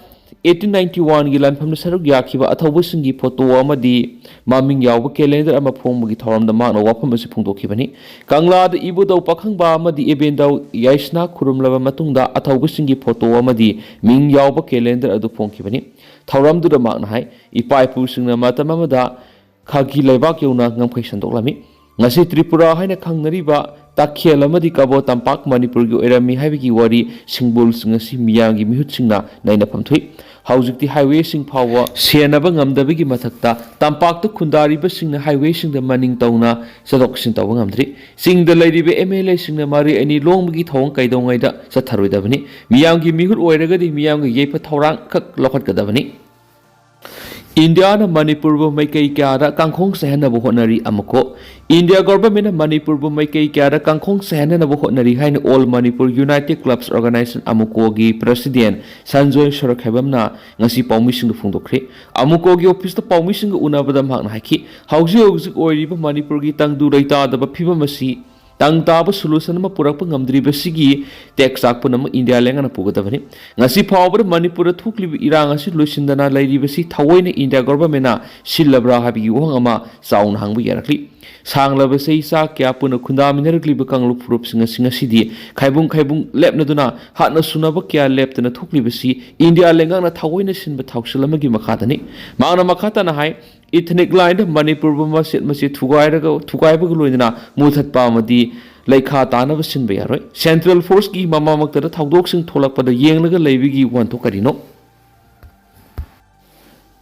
eighteen ninety ꯋꯥꯟꯒꯤ ꯂꯥꯟꯐꯝꯗ ꯁꯔꯨꯛ ꯌꯥꯈꯤꯕ ꯑꯊꯧꯕꯁꯤꯡꯒꯤ ꯐꯣꯇꯣ ꯑꯃꯗꯤ ꯃꯃꯤꯡ ꯌꯥꯎꯕ ꯀꯦꯂꯦꯟꯗꯔ ꯑꯃ ꯐꯣꯡꯕꯒꯤ ꯊꯧꯔꯝꯗ ꯃꯍꯥꯛꯅ ꯋꯥꯐꯝ ꯑꯁꯤ ꯐꯣꯡꯗꯣꯛꯈꯤꯕꯅꯤ꯫ ꯀꯪꯂꯥꯗ ꯏꯕꯨꯙꯧ ꯄꯥꯈꯪꯕ ꯑꯃꯗꯤ ꯏꯕꯦꯟꯗꯧ ꯌꯥꯏꯁꯅꯥ ꯈꯨꯔꯨꯝꯂꯕ ꯃꯇꯨꯡꯗ ꯑꯊꯧꯕꯁꯤꯡꯒꯤ ꯐꯣꯇꯣ ꯑꯃꯗꯤ ꯃꯤꯡ ꯌꯥꯎꯕ ꯀꯦꯂꯦꯟꯗꯔ ꯑꯗꯨ ꯐꯣꯡꯈꯤꯕꯅꯤ꯫ ꯊꯧꯔꯝꯗꯨꯗ ꯃꯍꯥꯛꯅ ꯍꯥꯏ, ꯏꯄꯥ ꯏꯄꯨꯁꯤꯡꯅ ꯃꯇꯝ ꯑꯃꯗ ꯈꯥꯒꯤ ꯂꯩꯕꯥꯛ ꯌꯧꯅ ꯉꯝꯈꯩ ꯁꯟꯗꯣꯛꯂꯝꯃꯤ꯫ ꯉꯁꯤ ꯇ꯭ꯔꯤꯄꯨꯔꯥ ꯍꯥꯏꯅ ꯈꯪꯅꯔꯤꯕ ꯇꯥꯈꯦꯜ ꯑꯃꯗꯤ ꯀꯕꯣ ꯇꯝꯄꯥꯛ ꯃꯅꯤꯄꯨꯔꯒꯤ ꯑꯣꯏꯔꯝꯃꯤ ꯍꯥꯏꯕꯒꯤ ꯋꯥꯔꯤ ꯁꯤꯡꯕꯣꯜꯁꯤꯡ ꯑꯁꯤ ꯃꯤꯌꯥꯝꯒꯤ ꯃꯤꯍꯨꯠꯁꯤꯡꯅ ꯅꯩꯅꯐꯝ ꯊꯣꯛꯏ꯫ ꯍꯧꯖꯤꯛꯇꯤ ꯍꯥꯏꯋꯦꯁꯤꯡ ꯐꯥꯎꯕ ꯁꯦꯟꯅꯕ ꯉꯝꯗꯕꯒꯤ ꯃꯊꯛꯇ ꯇꯝꯄꯥꯛꯇ ꯈꯨꯟꯗꯥꯔꯤꯕꯁꯤꯡꯅ ꯍꯥꯏꯋꯦꯁꯤꯡꯗ ꯃꯅꯤꯡ ꯇꯧꯅ ꯆꯠꯊꯣꯛ ꯆꯠꯁꯤꯟ ꯇꯧꯕ ꯉꯝꯗ꯭ꯔꯤ꯫ ꯆꯤꯡꯗ ꯂꯩꯔꯤꯕ ꯑꯦꯝ ꯑꯦꯜ ꯑꯦꯁꯤꯡꯅ ꯃꯔꯩ ꯑꯅꯤ ꯂꯣꯡꯕꯒꯤ ꯊꯧꯑꯣꯡ ꯀꯩꯗꯧꯉꯩꯗ ꯆꯠꯊꯔꯣꯏꯗꯕꯅꯤ꯫ ꯃꯤꯌꯥꯝꯒꯤ ꯃꯤꯍꯨꯠ ꯑꯣꯏꯔꯒꯗꯤ ꯃꯤꯌꯥꯝꯒꯤ ꯌꯥꯏꯐ ꯊꯧꯔꯥꯡ ꯈꯛ ꯂꯧꯈꯠꯀꯗꯕꯅꯤ꯫ ꯏꯟꯗꯤꯌꯥꯅ ꯃꯅꯤꯄꯨꯔꯕꯨ ꯃꯥꯏꯀꯩ ꯀꯌꯥꯗ ꯀꯥꯡꯈꯣꯡ ꯆꯥꯏꯍꯟꯅꯕ ꯍꯣꯠꯅꯔꯤ꯫ ꯑꯃꯨꯛꯀꯣ, ꯏꯟꯗꯤꯌꯥ ꯒꯣꯚꯔꯟꯃꯦꯟꯠꯅ ꯃꯅꯤꯄꯨꯔꯕꯨ ꯃꯥꯏꯀꯩ ꯀꯌꯥꯗ ꯀꯥꯡꯈꯣꯡ ꯆꯥꯏꯍꯟꯅꯅꯕ ꯍꯣꯠꯅꯔꯤ ꯍꯥꯏꯅ all Manipur united clubs organisation, ꯑꯃꯨꯀꯣꯒꯤ ꯄ꯭ꯔꯁꯤꯗꯦꯟꯠ ꯁꯟꯖꯣꯏ ꯁꯣꯔꯣꯛꯈꯥꯏꯕꯝꯅ ꯉꯁꯤ ꯄꯥꯎꯃꯤꯁꯤꯡꯗ ꯐꯣꯡꯗꯣꯛꯈ꯭ꯔꯦ꯫ ꯑꯃꯨꯀꯣꯒꯤ ꯑꯣꯐꯤꯁꯇ ꯄꯥꯎꯃꯤꯁꯤꯡꯒ ꯎꯅꯕꯗ ꯃꯍꯥꯛꯅ ꯍꯥꯏꯈꯤ, ꯍꯧꯖꯤꯛ ꯍꯧꯖꯤꯛ ꯑꯣꯏꯔꯤꯕ ꯃꯅꯤꯄꯨꯔꯒꯤ ꯇꯪꯗꯨ ꯂꯩꯇꯥꯗꯕ ꯐꯤꯕꯝ ꯑꯁꯤ ꯇꯪ ꯇꯥꯕ ꯁꯣꯂꯨꯁꯟ ꯑꯃ ꯄꯨꯔꯛꯄ ꯉꯝꯗ꯭ꯔꯤꯕꯁꯤꯒꯤ ꯇꯦꯛ ꯆꯥꯛ ꯄꯨꯝꯅꯃꯛ ꯏꯟꯗꯤꯌꯥ ꯂꯩꯉꯥꯛꯅ ꯄꯨꯒꯗꯕꯅꯤ꯫ ꯉꯁꯤ ꯐꯥꯎꯕꯗ ꯃꯅꯤꯄꯨꯔꯗ ꯊꯣꯛꯂꯤꯕ ꯏꯔꯥꯡ ꯑꯁꯤ ꯂꯣꯏꯁꯤꯟꯗꯅ ꯂꯩꯔꯤꯕꯁꯤ ꯊꯑꯣꯏꯅ ꯏꯟꯗꯤꯌꯥ ꯒꯣꯚꯔꯟꯃꯦꯟꯠꯅ ꯁꯤꯜꯂꯕ꯭ꯔꯥ ꯍꯥꯏꯕꯒꯤ ꯋꯥꯍꯪ ꯑꯃ ꯆꯥꯎꯅ ꯍꯪꯕ ꯌꯥꯔꯛꯂꯤ꯫ ꯁꯥꯡꯂꯕ ꯆꯍꯤ ꯆꯥ ꯀꯌꯥ ꯄꯨꯟꯅ ꯈꯨꯟꯗꯥꯃꯤꯟꯅꯔꯛꯂꯤꯕ ꯀꯥꯡꯂꯨꯞ ꯐꯨꯔꯨꯞꯁꯤꯡ ꯑꯁꯤ ꯉꯁꯤꯗꯤ ꯈꯥꯏꯕꯨꯡ ꯈꯥꯏꯕꯨꯡ ꯂꯦꯞꯅꯗꯨꯅ ꯍꯥꯠꯅ ꯁꯨꯅꯕ ꯀꯌꯥ ꯂꯦꯞꯇꯅ ꯊꯣꯛꯂꯤꯕꯁꯤ ꯏꯟꯗꯤꯌꯥ ꯂꯩꯉꯥꯛꯅ ꯊꯑꯣꯏꯅ ꯁꯤꯟꯕ ꯊꯧꯁꯤꯜ ꯑꯃꯒꯤ ꯃꯈꯥꯗꯅꯤ꯫ ꯃꯍꯥꯛꯅ ꯃꯈꯥ ꯇꯥꯅ ꯍꯥꯏ, ꯏꯊꯅꯤꯛ ꯂꯥꯏꯟꯗ ꯃꯅꯤꯄꯨꯔꯕꯨ ꯃꯆꯦꯠ ꯃꯆꯦꯠ ꯊꯨꯒꯥꯏꯔꯒ, ꯊꯨꯒꯥꯏꯕꯒ ꯂꯣꯏꯅꯅ ꯃꯨꯊꯠꯄ ꯑꯃꯗꯤ ꯂꯩꯈꯥ ꯇꯥꯅꯕ ꯁꯤꯟꯕ ꯌꯥꯔꯣꯏ꯫ ꯁꯦꯟꯇ꯭ꯔꯦꯜ ꯐꯣꯔꯁꯀꯤ ꯃꯃꯥꯡꯃꯛꯇꯗ ꯊꯧꯗꯣꯛꯁꯤꯡ ꯊꯣꯛꯂꯛꯄꯗ ꯌꯦꯡꯂꯒ ꯂꯩꯕꯒꯤ ꯋꯥꯍꯟꯊꯣꯛ ꯀꯔꯤꯅꯣ?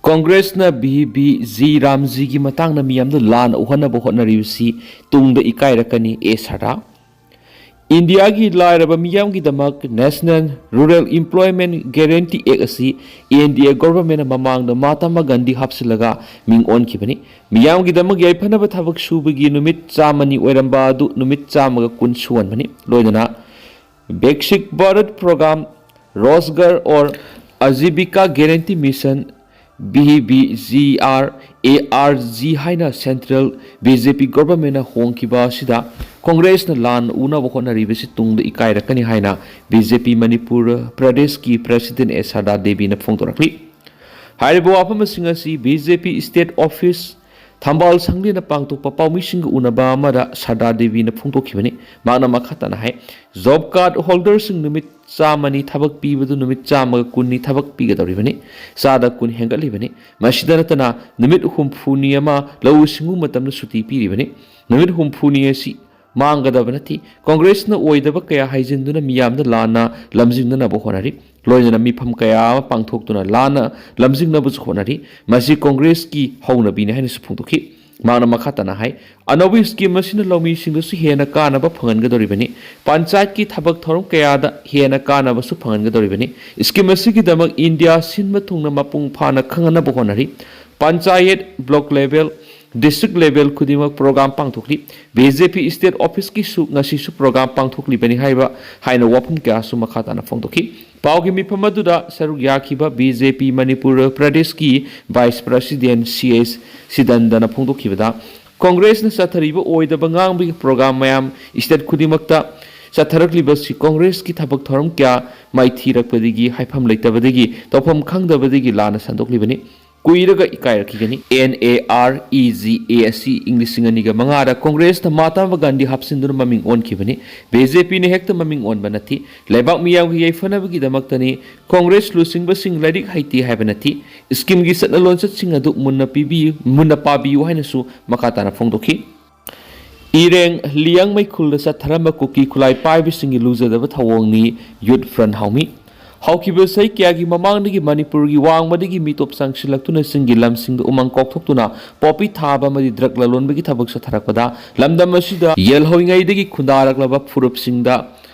ꯀꯣꯡꯒ꯭ꯔꯦꯁꯅ ꯚꯤ ꯚꯤ ꯖꯤ ꯔꯥꯝꯖꯤꯒꯤ ꯃꯇꯥꯡꯗ ꯃꯤꯌꯥꯝꯗ ꯂꯥꯟꯅ ꯎꯍꯟꯅꯕ ꯍꯣꯠꯅꯔꯤꯕꯁꯤ ꯇꯨꯡꯗ ꯏꯀꯥꯏꯔꯛꯀꯅꯤ, ꯑꯦ ꯁꯥꯔꯗꯥ꯫ ꯏꯟꯗꯤꯌꯥꯒꯤ ꯂꯥꯏꯔꯕ ꯃꯤꯌꯥꯝꯒꯤꯗꯃꯛ ꯅꯦꯁꯅꯦꯜ ꯔꯨꯔꯦꯜ ꯏꯝꯄ꯭ꯂꯣꯏꯃꯦꯟꯠ ꯒꯦꯔꯦꯟꯇꯤ ꯑꯦꯛ ꯑꯁꯤ ꯑꯦꯟ ꯗꯤ ꯑꯦ ꯒꯣꯚꯔꯟꯃꯦꯟꯠꯅ ꯃꯃꯥꯡꯗ ꯃꯍꯥꯇꯃꯥ ꯒꯥꯟꯙꯤ ꯍꯥꯞꯆꯤꯜꯂꯒ ꯃꯤꯡ ꯑꯣꯟꯈꯤꯕꯅꯤ꯫ ꯃꯤꯌꯥꯝꯒꯤꯗꯃꯛ ꯌꯥꯏꯐꯅꯕ ꯊꯕꯛ ꯁꯨꯕꯒꯤ ꯅꯨꯃꯤꯠ ꯆꯥꯝꯃꯅꯤ ꯑꯣꯏꯔꯝꯕ ꯑꯗꯨ ꯅꯨꯃꯤꯠ ꯆꯥꯝꯃꯒ ꯀꯨꯟ ꯁꯨꯍꯟꯕꯅꯤ꯫ ꯂꯣꯏꯅꯅ Viksit Bharat Program, Rozgar or Ajibika Guarantee Mission, B B G R A R G ꯍꯥꯏꯅ central B J P governmentꯅ ꯍꯣꯡꯈꯤꯕ ꯑꯁꯤꯗ ꯀꯣꯡꯒ꯭ꯔꯦꯁꯅ ꯂꯥꯟ ꯎꯅꯕ ꯍꯣꯠꯅꯔꯤꯕꯁꯤ ꯇꯨꯡꯗ ꯏꯀꯥꯏꯔꯛꯀꯅꯤ ꯍꯥꯏꯅ B J P ꯃꯅꯤꯄꯨꯔ ꯄ꯭ꯔꯗꯦꯁꯀꯤ president ꯑꯦꯁ ꯁꯔꯗꯥ ꯗꯦꯕꯤꯅ ꯐꯣꯡꯗꯣꯔꯛꯂꯤ꯫ ꯍꯥꯏꯔꯤꯕ ꯋꯥꯐꯝꯁꯤꯡ ꯑꯁꯤ B J P state office ꯊꯝꯕꯥꯜ ꯁꯪꯂꯦꯟꯗ ꯄꯥꯡꯊꯣꯛꯄ ꯄꯥꯎꯃꯤꯁꯤꯡꯒ ꯎꯅꯕ ꯑꯃꯗ ꯁꯔꯗꯥ ꯗꯦꯕꯤꯅ ꯐꯣꯡꯗꯣꯛꯈꯤꯕꯅꯤ꯫ ꯃꯍꯥꯛꯅ ꯃꯈꯥ ꯇꯥꯅ ꯍꯥꯏ, job card holderꯁꯤꯡ ꯅꯨꯃꯤꯠ ꯆꯥꯝꯃꯅꯤ ꯊꯕꯛ ꯄꯤꯕꯗꯨ ꯅꯨꯃꯤꯠ ꯆꯥꯝꯃꯒ ꯀꯨꯟꯅꯤ ꯊꯕꯛ ꯄꯤꯒꯗꯧꯔꯤꯕꯅꯤ꯫ ꯆꯥꯗ ꯀꯨꯟ ꯍꯦꯟꯒꯠꯂꯤꯕꯅꯤ꯫ ꯃꯁꯤꯗ ꯅꯠꯇꯅ ꯅꯨꯃꯤꯠ ꯍꯨꯝꯐꯨꯅꯤ ꯑꯃ ꯂꯧꯎ ꯁꯤꯡꯎ ꯃꯇꯝꯗ ꯁꯨꯇꯤ ꯄꯤꯔꯤꯕꯅꯤ꯫ ꯅꯨꯃꯤꯠ ꯍꯨꯝꯐꯨꯅꯤ ꯑꯁꯤ ꯃꯥꯡꯒꯗꯕ ꯅꯠꯇꯦ꯫ ꯀꯣꯡꯒ꯭ꯔꯦꯁꯅ ꯑꯣꯏꯗꯕ ꯀꯌꯥ ꯍꯥꯏꯖꯤꯟꯗꯨꯅ ꯃꯤꯌꯥꯝꯗ ꯂꯥꯟꯅ ꯂꯝꯖꯤꯡꯅꯅꯕ ꯍꯣꯠꯅꯔꯤ꯫ ꯂꯣꯏꯅꯅ ꯃꯤꯐꯝ ꯀꯌꯥ ꯑꯃ ꯄꯥꯡꯊꯣꯛꯇꯨꯅ ꯂꯥꯟꯅ ꯂꯝꯖꯤꯡꯅꯕꯁꯨ ꯍꯣꯠꯅꯔꯤ꯫ ꯃꯁꯤ ꯀꯣꯡꯒ꯭ꯔꯦꯁꯀꯤ ꯍꯧꯅꯕꯤꯅꯤ ꯍꯥꯏꯅꯁꯨ ꯐꯣꯡꯗꯣꯛꯈꯤ꯫ ꯃꯍꯥꯛꯅ ꯃꯈꯥ ꯇꯥꯅ ꯍꯥꯏ, ꯑꯅꯧꯕ scheme ꯑꯁꯤꯅ ꯂꯧꯃꯤꯁꯤꯡꯗꯁꯨ ꯍꯦꯟꯅ ꯀꯥꯟꯅꯕ ꯐꯪꯍꯟꯒꯗꯧꯔꯤꯕꯅꯤ꯫ ꯄꯟꯆꯥꯌꯠꯀꯤ ꯊꯕꯛ ꯊꯧꯔꯝ ꯀꯌꯥꯗ ꯍꯦꯟꯅ ꯀꯥꯟꯅꯕꯁꯨ ꯐꯪꯍꯟꯒꯗꯧꯔꯤꯕꯅꯤ꯫ Scheme ꯑꯁꯤꯒꯤꯗꯃꯛ ꯏꯟꯗꯤꯌꯥ ꯁꯤꯟꯕ ꯊꯨꯡꯅ ꯃꯄꯨꯡ ꯐꯥꯅ ꯈꯪꯍꯟꯅꯕ ꯍꯣꯠꯅꯔꯤ꯫ Panchayat, block level, district level ꯈꯨꯗꯤꯡꯃꯛ program ꯄꯥꯡꯊꯣꯛꯂꯤ꯫ B J P state officeꯀꯤꯁꯨ ꯉꯁꯤꯁꯨ program ꯄꯥꯡꯊꯣꯛꯂꯤꯕꯅꯤ ꯍꯥꯏꯕ ꯍꯥꯏꯅ ꯋꯥꯐꯝ ꯀꯌꯥꯁꯨ ꯃꯈꯥ ꯇꯥꯅ ꯐꯣꯡꯗꯣꯛꯈꯤ꯫ ꯄꯥꯎꯒꯤ ꯃꯤꯐꯝ ꯑꯗꯨꯗ ꯁꯔꯨꯛ ꯌꯥꯈꯤꯕ B J P ꯃꯅꯤꯄꯨꯔ ꯄ꯭ꯔꯗꯦꯁꯀꯤ vice president C S ꯁꯤꯗꯟꯗꯅ ꯐꯣꯡꯗꯣꯛꯈꯤꯕꯗ, ꯀꯣꯡꯒ꯭ꯔꯦꯁꯅ ꯆꯠꯊꯔꯤꯕ ꯑꯣꯏꯗꯕ ꯉꯥꯡꯕꯒꯤ program ꯃꯌꯥꯝ state ꯈꯨꯗꯤꯡꯃꯛꯇ ꯆꯠꯊꯔꯛꯂꯤꯕꯁꯤ ꯀꯣꯡꯒ꯭ꯔꯦꯁꯀꯤ ꯊꯕꯛ ꯊꯧꯔꯝ ꯀꯌꯥ ꯃꯥꯏꯊꯤꯔꯛꯄꯗꯒꯤ, ꯍꯥꯏꯐꯝ ꯂꯩꯇꯕꯗꯒꯤ, ꯇꯧꯐꯝ ꯈꯪꯗꯕꯗꯒꯤ ꯂꯥꯟꯅ ꯁꯟꯗꯣꯛꯂꯤꯕꯅꯤ꯫ ꯀꯨꯏꯔꯒ ꯏꯀꯥꯏꯔꯛꯈꯤꯒꯅꯤ꯫ N A R E G A ꯑꯁꯤ ꯏꯪ ꯂꯤꯁꯤꯡ ꯑꯅꯤꯒ ꯃꯉꯥꯗ ꯀꯣꯡꯒ꯭ꯔꯦꯁꯅ ꯃꯍꯥꯇꯃꯥ ꯒꯥꯟꯙꯤ ꯍꯥꯞꯆꯤꯟꯗꯨꯅ ꯃꯃꯤꯡ ꯑꯣꯟꯈꯤꯕꯅꯤ꯫ B J Pꯅ ꯍꯦꯛꯇ ꯃꯃꯤꯡ ꯑꯣꯟꯕ ꯅꯠꯇꯦ꯫ ꯂꯩꯕꯥꯛ ꯃꯤꯌꯥꯝꯒꯤ ꯌꯥꯏꯐꯅꯕꯒꯤꯗꯃꯛꯇꯅꯤ꯫ ꯀꯣꯡꯒ꯭ꯔꯦꯁ ꯂꯨꯆꯤꯡꯕꯁꯤꯡ ꯂꯥꯏꯔꯤꯛ ꯍꯩꯇꯦ ꯍꯥꯏꯕ ꯅꯠꯇꯦ꯫ Schemeꯒꯤ ꯆꯠꯅ ꯂꯣꯟꯆꯠꯁꯤꯡ ꯑꯗꯨ ꯃꯨꯟꯅ ꯄꯤꯕꯤꯌꯨ, ꯃꯨꯟꯅ ꯄꯥꯕꯤꯌꯨ ꯍꯥꯏꯅꯁꯨ ꯃꯈꯥ ꯇꯥꯅ ꯐꯣꯡꯗꯣꯛꯈꯤ꯫ ꯏꯔꯦꯡ ꯂꯤꯌꯥꯡꯃꯩ ꯈꯨꯜꯗ ꯆꯠꯊꯔꯝꯕ ꯀꯨꯀꯤ ꯈꯨꯠꯂꯥꯏ ꯄꯥꯏꯕꯁꯤꯡꯒꯤ ꯂꯨꯖꯗꯕ ꯊꯧꯑꯣꯡꯅꯤ, Youth Front ꯍꯥꯎꯃꯤ꯫ ꯍꯧꯈꯤꯕ ꯆꯍꯤ ꯀꯌꯥꯒꯤ ꯃꯃꯥꯡꯗꯒꯤ ꯃꯅꯤꯄꯨꯔꯒꯤ ꯋꯥꯡꯃꯗꯒꯤ ꯃꯤꯇꯣꯞ ꯆꯪꯁꯤꯜꯂꯛꯇꯨꯅ ꯆꯤꯡꯒꯤ ꯂꯝꯁꯤꯡꯗ ꯎꯃꯪ ꯀꯣꯛꯊꯣꯛꯇꯨꯅ ꯄꯣꯄꯤ ꯊꯥꯕ ꯑꯃꯗꯤ drug ꯂꯂꯣꯟꯕꯒꯤ ꯊꯕꯛ ꯆꯠꯊꯔꯛꯄꯗ ꯂꯝꯗꯝ ꯑꯁꯤꯗ ꯌꯦꯜꯍꯧꯔꯤꯉꯩꯗꯒꯤ ꯈꯨꯟꯗꯥꯔꯛꯂꯕ ꯐꯨꯔꯨꯞꯁꯤꯡꯗ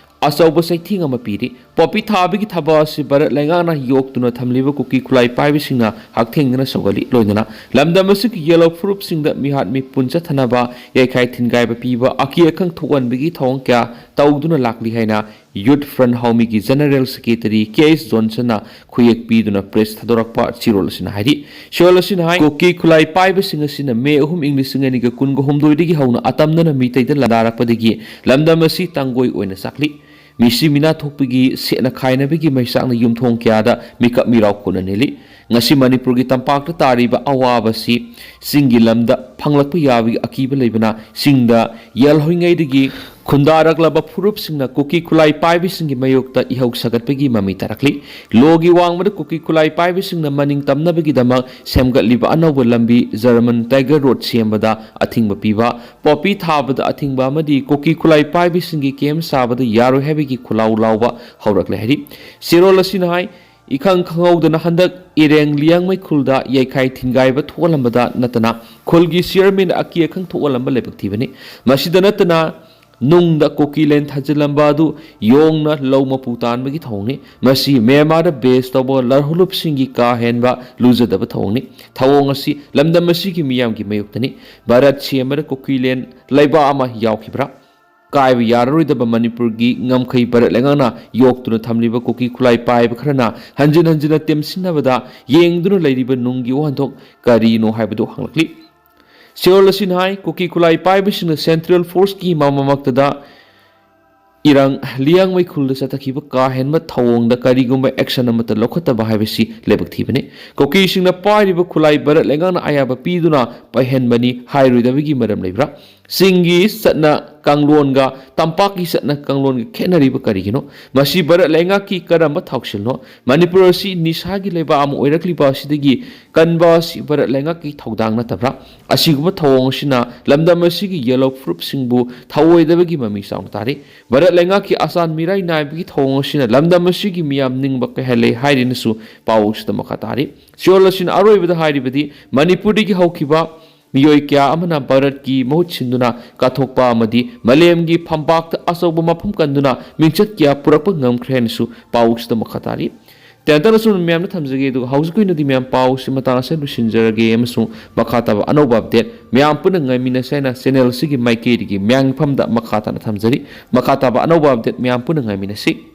ꯑꯆꯧꯕ ꯆꯩꯊꯦꯡ ꯑꯃ ꯄꯤꯔꯤ꯫ ꯄꯣꯄꯤ ꯊꯥꯕꯒꯤ ꯊꯕꯛ ꯑꯁꯤ ꯚꯥꯔꯠ ꯂꯩꯉꯥꯛꯅ ꯌꯣꯛꯇꯨꯅ ꯊꯝꯂꯤꯕ ꯀꯨꯀꯤ ꯈꯨꯠꯂꯥꯏ ꯄꯥꯏꯕꯁꯤꯡꯅ ꯍꯛꯊꯦꯡꯅꯅ ꯁꯧꯒꯠꯂꯤ꯫ ꯂꯣꯏꯅꯅ ꯂꯝꯗꯝ ꯑꯁꯤꯒꯤ ꯌꯦꯜꯍꯧ ꯐꯨꯔꯨꯞꯁꯤꯡꯗ ꯃꯤꯍꯥꯠ ꯃꯤꯄꯨꯟ ꯆꯠꯊꯅꯕ ꯌꯥꯏꯈꯥꯏ ꯊꯤꯟꯒꯥꯏꯕ ꯄꯤꯕ, ꯑꯀꯤ ꯑꯈꯪ ꯊꯣꯛꯍꯟꯕꯒꯤ ꯊꯧꯑꯣꯡ ꯀꯌꯥ ꯇꯧꯗꯨꯅ ꯂꯥꯛꯂꯤ ꯍꯥꯏꯅ ꯌꯨꯠ ꯐ꯭ꯔꯟꯠ ꯍꯥꯎꯃꯤꯒꯤ ꯖꯦꯅꯔꯦꯜ ꯁꯦꯀ꯭ꯔꯦꯇꯔꯤ ꯀꯦ ꯑꯦꯁ ꯖꯣꯟꯁꯟꯅ ꯈꯨꯌꯦꯛ ꯄꯤꯗꯨꯅ ꯄ꯭ꯔꯦꯁ ꯊꯥꯗꯣꯔꯛꯄ ꯆꯦꯔꯣꯜ ꯑꯁꯤꯅ ꯍꯥꯏꯔꯤ꯫ ꯆꯦꯔꯣꯜ ꯑꯁꯤꯅ ꯍꯥꯏ, ꯀꯨꯀꯤ ꯈꯨꯠꯂꯥꯏ ꯄꯥꯏꯕꯁꯤꯡ ꯑꯁꯤꯅ ꯃꯦ ꯑꯍꯨꯝ, ꯏꯪ ꯂꯤꯁꯤꯡ ꯑꯅꯤꯒ ꯀꯨꯟꯒ ꯍꯨꯝꯗꯣꯏꯗꯒꯤ ꯍꯧꯅ ꯑꯇꯝꯅꯅ ꯃꯤꯇꯩꯗ ꯂꯥꯟꯗꯥꯔꯛꯄꯗꯒꯤ ꯂꯝꯗꯝ ꯑꯁꯤ ꯇꯥꯡꯒꯣꯏ ꯑꯣꯏꯅ ꯆꯥꯛꯂꯤ꯫ ꯃꯤꯁꯤ ꯃꯤꯅꯥ ꯊꯣꯛꯄꯒꯤ ꯁꯦꯠꯅ ꯈꯥꯏꯅꯕꯒꯤ ꯃꯩꯆꯥꯛꯅ ꯌꯨꯝꯊꯣꯡ ꯀꯌꯥꯗ ꯃꯤꯀꯞ ꯃꯤꯔꯥꯎ ꯀꯣꯟꯅ ꯅꯤꯜꯂꯤ꯫ ꯉꯁꯤ ꯃꯅꯤꯄꯨꯔꯒꯤ ꯇꯝꯄꯥꯛꯇ ꯇꯥꯔꯤꯕ ꯑꯋꯥꯕꯁꯤ ꯆꯤꯡꯒꯤ ꯂꯝꯗ ꯐꯪꯂꯛꯄ ꯌꯥꯕꯒꯤ ꯑꯀꯤꯕ ꯂꯩꯕꯅ ꯆꯤꯡꯗ ꯌꯦꯜꯍꯧꯔꯤꯉꯩꯗꯒꯤ ꯈꯨꯟꯗꯥꯔꯛꯂꯕ ꯐꯨꯔꯨꯞꯁꯤꯡꯅ ꯀꯨꯀꯤ ꯈꯨꯠꯂꯥꯏ ꯄꯥꯏꯕꯁꯤꯡꯒꯤ ꯃꯥꯌꯣꯛꯇ ꯏꯍꯧ ꯁꯥꯒꯠꯄꯒꯤ ꯃꯃꯤ ꯇꯥꯔꯛꯂꯤ꯫ ꯂꯣꯒꯤ ꯋꯥꯡꯃꯗ ꯀꯨꯀꯤ ꯈꯨꯠꯂꯥꯏ ꯄꯥꯏꯕꯁꯤꯡꯅ ꯃꯅꯤꯡ ꯇꯝꯅꯕꯒꯤꯗꯃꯛ ꯁꯦꯝꯒꯠꯂꯤꯕ ꯑꯅꯧꯕ ꯂꯝꯕꯤ ꯖꯔꯃꯟ ꯇꯥꯏꯒꯔ ꯔꯣꯗ ꯁꯦꯝꯕꯗ ꯑꯊꯤꯡꯕ ꯄꯤꯕ, ꯄꯣꯄꯤ ꯊꯥꯕꯗ ꯑꯊꯤꯡꯕ ꯑꯃꯗꯤ ꯀꯨꯀꯤ ꯈꯨꯠꯂꯥꯏ ꯄꯥꯏꯕꯁꯤꯡꯒꯤ ꯀꯦꯝ ꯁꯥꯕꯗ ꯌꯥꯔꯣꯏ ꯍꯥꯏꯕꯒꯤ ꯈꯨꯜꯂꯥꯎ ꯂꯥꯎꯕ ꯍꯧꯔꯛꯂꯦ ꯍꯥꯏꯔꯤ꯫ ꯆꯦꯔꯣꯜ ꯑꯁꯤꯅ ꯍꯥꯏ, ꯏꯈꯪ ꯈꯪꯍꯧꯗꯅ ꯍꯟꯗꯛ ꯏꯔꯦꯡ ꯂꯤꯌꯥꯡꯃꯩ ꯈꯨꯜꯗ ꯌꯩꯈꯥꯏ ꯊꯤꯟꯒꯥꯏꯕ ꯊꯣꯛꯍꯜꯂꯝꯕꯗ ꯅꯠꯇꯅ ꯈꯨꯜꯒꯤ ꯆꯤꯌꯔꯃꯦꯟ ꯑꯀꯤ ꯑꯈꯪ ꯊꯣꯛꯍꯜꯂꯝꯕ ꯂꯥꯏꯕꯛ ꯊꯤꯕꯅꯤ꯫ ꯃꯁꯤꯗ ꯅꯠꯇꯅ ꯅꯨꯡꯗ ꯀꯨꯀꯤꯂꯦꯟ ꯊꯥꯖꯤꯜꯂꯝꯕ ꯑꯗꯨ ꯌꯣꯡꯅ ꯂꯧ ꯃꯄꯨ ꯇꯥꯟꯕꯒꯤ ꯊꯧꯑꯣꯡꯅꯤ꯫ ꯃꯁꯤ ꯃ꯭ꯌꯥꯟꯃꯥꯔꯗ ꯕꯦꯁ ꯇꯧꯕ ꯂꯔꯍꯨꯂꯨꯞꯁꯤꯡꯒꯤ ꯀꯥ ꯍꯦꯟꯕ ꯂꯨꯖꯗꯕ ꯊꯧꯑꯣꯡꯅꯤ꯫ ꯊꯧꯑꯣꯡ ꯑꯁꯤ ꯂꯝꯗꯝ ꯑꯁꯤꯒꯤ ꯃꯤꯌꯥꯝꯒꯤ ꯃꯥꯌꯣꯛꯇꯅꯤ꯫ ꯚꯥꯔꯠ ꯁꯦꯝꯕꯗ ꯀꯨꯀꯤꯂꯦꯟ ꯂꯩꯕꯥꯛ ꯑꯃ ꯌꯥꯎꯈꯤꯕ꯭ꯔꯥ? ꯀꯥꯏꯕ ꯌꯥꯔꯔꯣꯏꯗꯕ ꯃꯅꯤꯄꯨꯔꯒꯤ ꯉꯝꯈꯩ ꯚꯥꯔꯠ ꯂꯩꯉꯥꯛꯅ ꯌꯣꯛꯇꯨꯅ ꯊꯝꯂꯤꯕ ꯀꯨꯀꯤ ꯈꯨꯠꯂꯥꯏ ꯄꯥꯏꯕ ꯈꯔꯅ ꯍꯟꯖꯤꯟ ꯍꯟꯖꯤꯟꯅ ꯇꯦꯝꯁꯤꯟꯅꯕꯗ ꯌꯦꯡꯗꯨꯅ ꯂꯩꯔꯤꯕ ꯅꯨꯡꯒꯤ ꯋꯥꯍꯟꯊꯣꯛ ꯀꯔꯤꯅꯣ ꯍꯥꯏꯕꯗꯨ ꯍꯪꯂꯛꯂꯤ꯫ ꯆꯦꯔꯣꯜ ꯑꯁꯤꯅ ꯍꯥꯏ, ꯀꯨꯀꯤ ꯈꯨꯠꯂꯥꯏ ꯄꯥꯏꯕꯁꯤꯡꯅ ꯁꯦꯟꯇ꯭ꯔꯦꯜ ꯐꯣꯔꯁꯀꯤ ꯃꯃꯛꯇꯗ ꯏꯔꯥꯡ ꯂꯤꯌꯥꯡꯃꯩ ꯈꯨꯜꯗ ꯆꯠꯊꯈꯤꯕ ꯀꯥ ꯍꯦꯟꯕ ꯊꯧꯑꯣꯡꯗ ꯀꯔꯤꯒꯨꯝꯕ ꯑꯦꯛꯁꯟ ꯑꯃꯠꯇ ꯂꯧꯈꯠꯇꯕ ꯍꯥꯏꯕꯁꯤ ꯂꯥꯏꯕꯛ ꯊꯤꯕꯅꯤ꯫ ꯀꯨꯀꯤꯁꯤꯡꯅ ꯄꯥꯏꯔꯤꯕ ꯈꯨꯠꯂꯥꯏ ꯚꯥꯔꯠ ꯂꯩꯉꯥꯛꯅ ꯑꯌꯥꯕ ꯄꯤꯗꯨꯅ ꯄꯥꯏꯍꯟꯕꯅꯤ ꯍꯥꯏꯔꯣꯏꯗꯕꯒꯤ ꯃꯔꯝ ꯂꯩꯕ꯭ꯔꯥ? ꯆꯤꯡꯒꯤ ꯆꯠꯅ ꯀꯥꯡꯂꯣꯟꯒ ꯇꯝꯄꯥꯛꯀꯤ ꯆꯠꯅ ꯀꯥꯡꯂꯣꯟꯒ ꯈꯦꯠꯅꯔꯤꯕ ꯀꯔꯤꯒꯤꯅꯣ? ꯃꯁꯤ ꯚꯥꯔꯠ ꯂꯩꯉꯥꯛꯀꯤ ꯀꯔꯝꯕ ꯊꯧꯁꯤꯜꯅꯣ? ꯃꯅꯤꯄꯨꯔ ꯑꯁꯤ ꯅꯤꯁꯥꯒꯤ ꯂꯩꯕꯥꯛ ꯑꯃ ꯑꯣꯏꯔꯛꯂꯤꯕ ꯑꯁꯤꯗꯒꯤ ꯀꯟꯕ ꯑꯁꯤ ꯚꯥꯔꯠ ꯂꯩꯉꯥꯛꯀꯤ ꯊꯧꯗꯥꯡ ꯅꯠꯇꯕ꯭ꯔꯥ? ꯑꯁꯤꯒꯨꯝꯕ ꯊꯧꯑꯣꯡ ꯑꯁꯤꯅ ꯂꯝꯗꯝ ꯑꯁꯤꯒꯤ ꯌꯦꯜꯍꯧ ꯐꯨꯔꯨꯞꯁꯤꯡꯕꯨ ꯊꯧꯑꯣꯏꯗꯕꯒꯤ ꯃꯃꯤ ꯆꯥꯎꯅ ꯇꯥꯔꯤ꯫ ꯚꯥꯔꯠ ꯂꯩꯉꯥꯛꯀꯤ ꯑꯆꯥꯟ ꯃꯤꯔꯥꯏ ꯅꯥꯏꯕꯒꯤ ꯊꯧꯑꯣꯡ ꯑꯁꯤꯅ ꯂꯝꯗꯝ ꯑꯁꯤꯒꯤ ꯃꯤꯌꯥꯝ ꯅꯤꯡꯕ ꯀꯥꯏꯍꯜꯂꯦ ꯍꯥꯏꯔꯤꯅꯁꯨ ꯄꯥꯎ ꯑꯁꯤꯗ ꯃꯈꯥ ꯇꯥꯔꯤ꯫ ꯆꯦꯔꯣꯜ ꯑꯁꯤꯅ ꯑꯔꯣꯏꯕꯗ ꯍꯥꯏꯔꯤꯕꯗꯤ ꯃꯅꯤꯄꯨꯔꯗꯒꯤ ꯍꯧꯈꯤꯕ ꯃꯤꯑꯣꯏ ꯀꯌꯥ ꯑꯃꯅ ꯚꯥꯔꯠꯀꯤ ꯃꯍꯨꯠ ꯁꯤꯟꯗꯨꯅ ꯀꯠꯊꯣꯛꯄ ꯑꯃꯗꯤ ꯃꯥꯂꯦꯝꯒꯤ ꯐꯝꯄꯥꯛꯇ ꯑꯆꯧꯕ ꯃꯐꯝ ꯀꯟꯗꯨꯅ ꯃꯤꯡꯆꯠ ꯀꯌꯥ ꯄꯨꯔꯛꯄ ꯉꯝꯈ꯭ꯔꯦ ꯍꯥꯏꯅꯁꯨ ꯄꯥꯎꯁꯤꯗ ꯃꯈꯥ ꯇꯥꯔꯤ꯫ ꯇꯦꯟꯇꯛꯅ ꯁꯨꯝ ꯃꯌꯥꯝꯗ ꯊꯝꯖꯒꯦ, ꯑꯗꯨꯒ ꯍꯧꯖꯤꯛꯀꯤ ꯑꯣꯏꯅꯗꯤ ꯃꯌꯥꯝ ꯄꯥꯎꯁꯤ ꯃꯇꯥꯡ ꯑꯁꯤꯗ ꯂꯣꯏꯁꯤꯟꯖꯔꯒꯦ, ꯑꯃꯁꯨꯡ ꯃꯈꯥ ꯇꯥꯕ ꯑꯅꯧꯕ update ꯃꯌꯥꯝ ꯄꯨꯟꯅ ꯉꯥꯏꯃꯤꯟꯅꯁꯦ ꯍꯥꯏꯅ channel ꯑꯁꯤꯒꯤ ꯃꯥꯏꯀꯩꯗꯒꯤ ꯃꯌꯥꯝꯒꯤ ꯃꯐꯝꯗ ꯃꯈꯥ ꯇꯥꯅ ꯊꯝꯖꯔꯤ꯫ ꯃꯈꯥ ꯇꯥꯕ ꯑꯅꯧꯕ update ꯃꯌꯥꯝ ꯄꯨꯟꯅ ꯉꯥꯏꯃꯤꯟꯅꯁꯤ꯫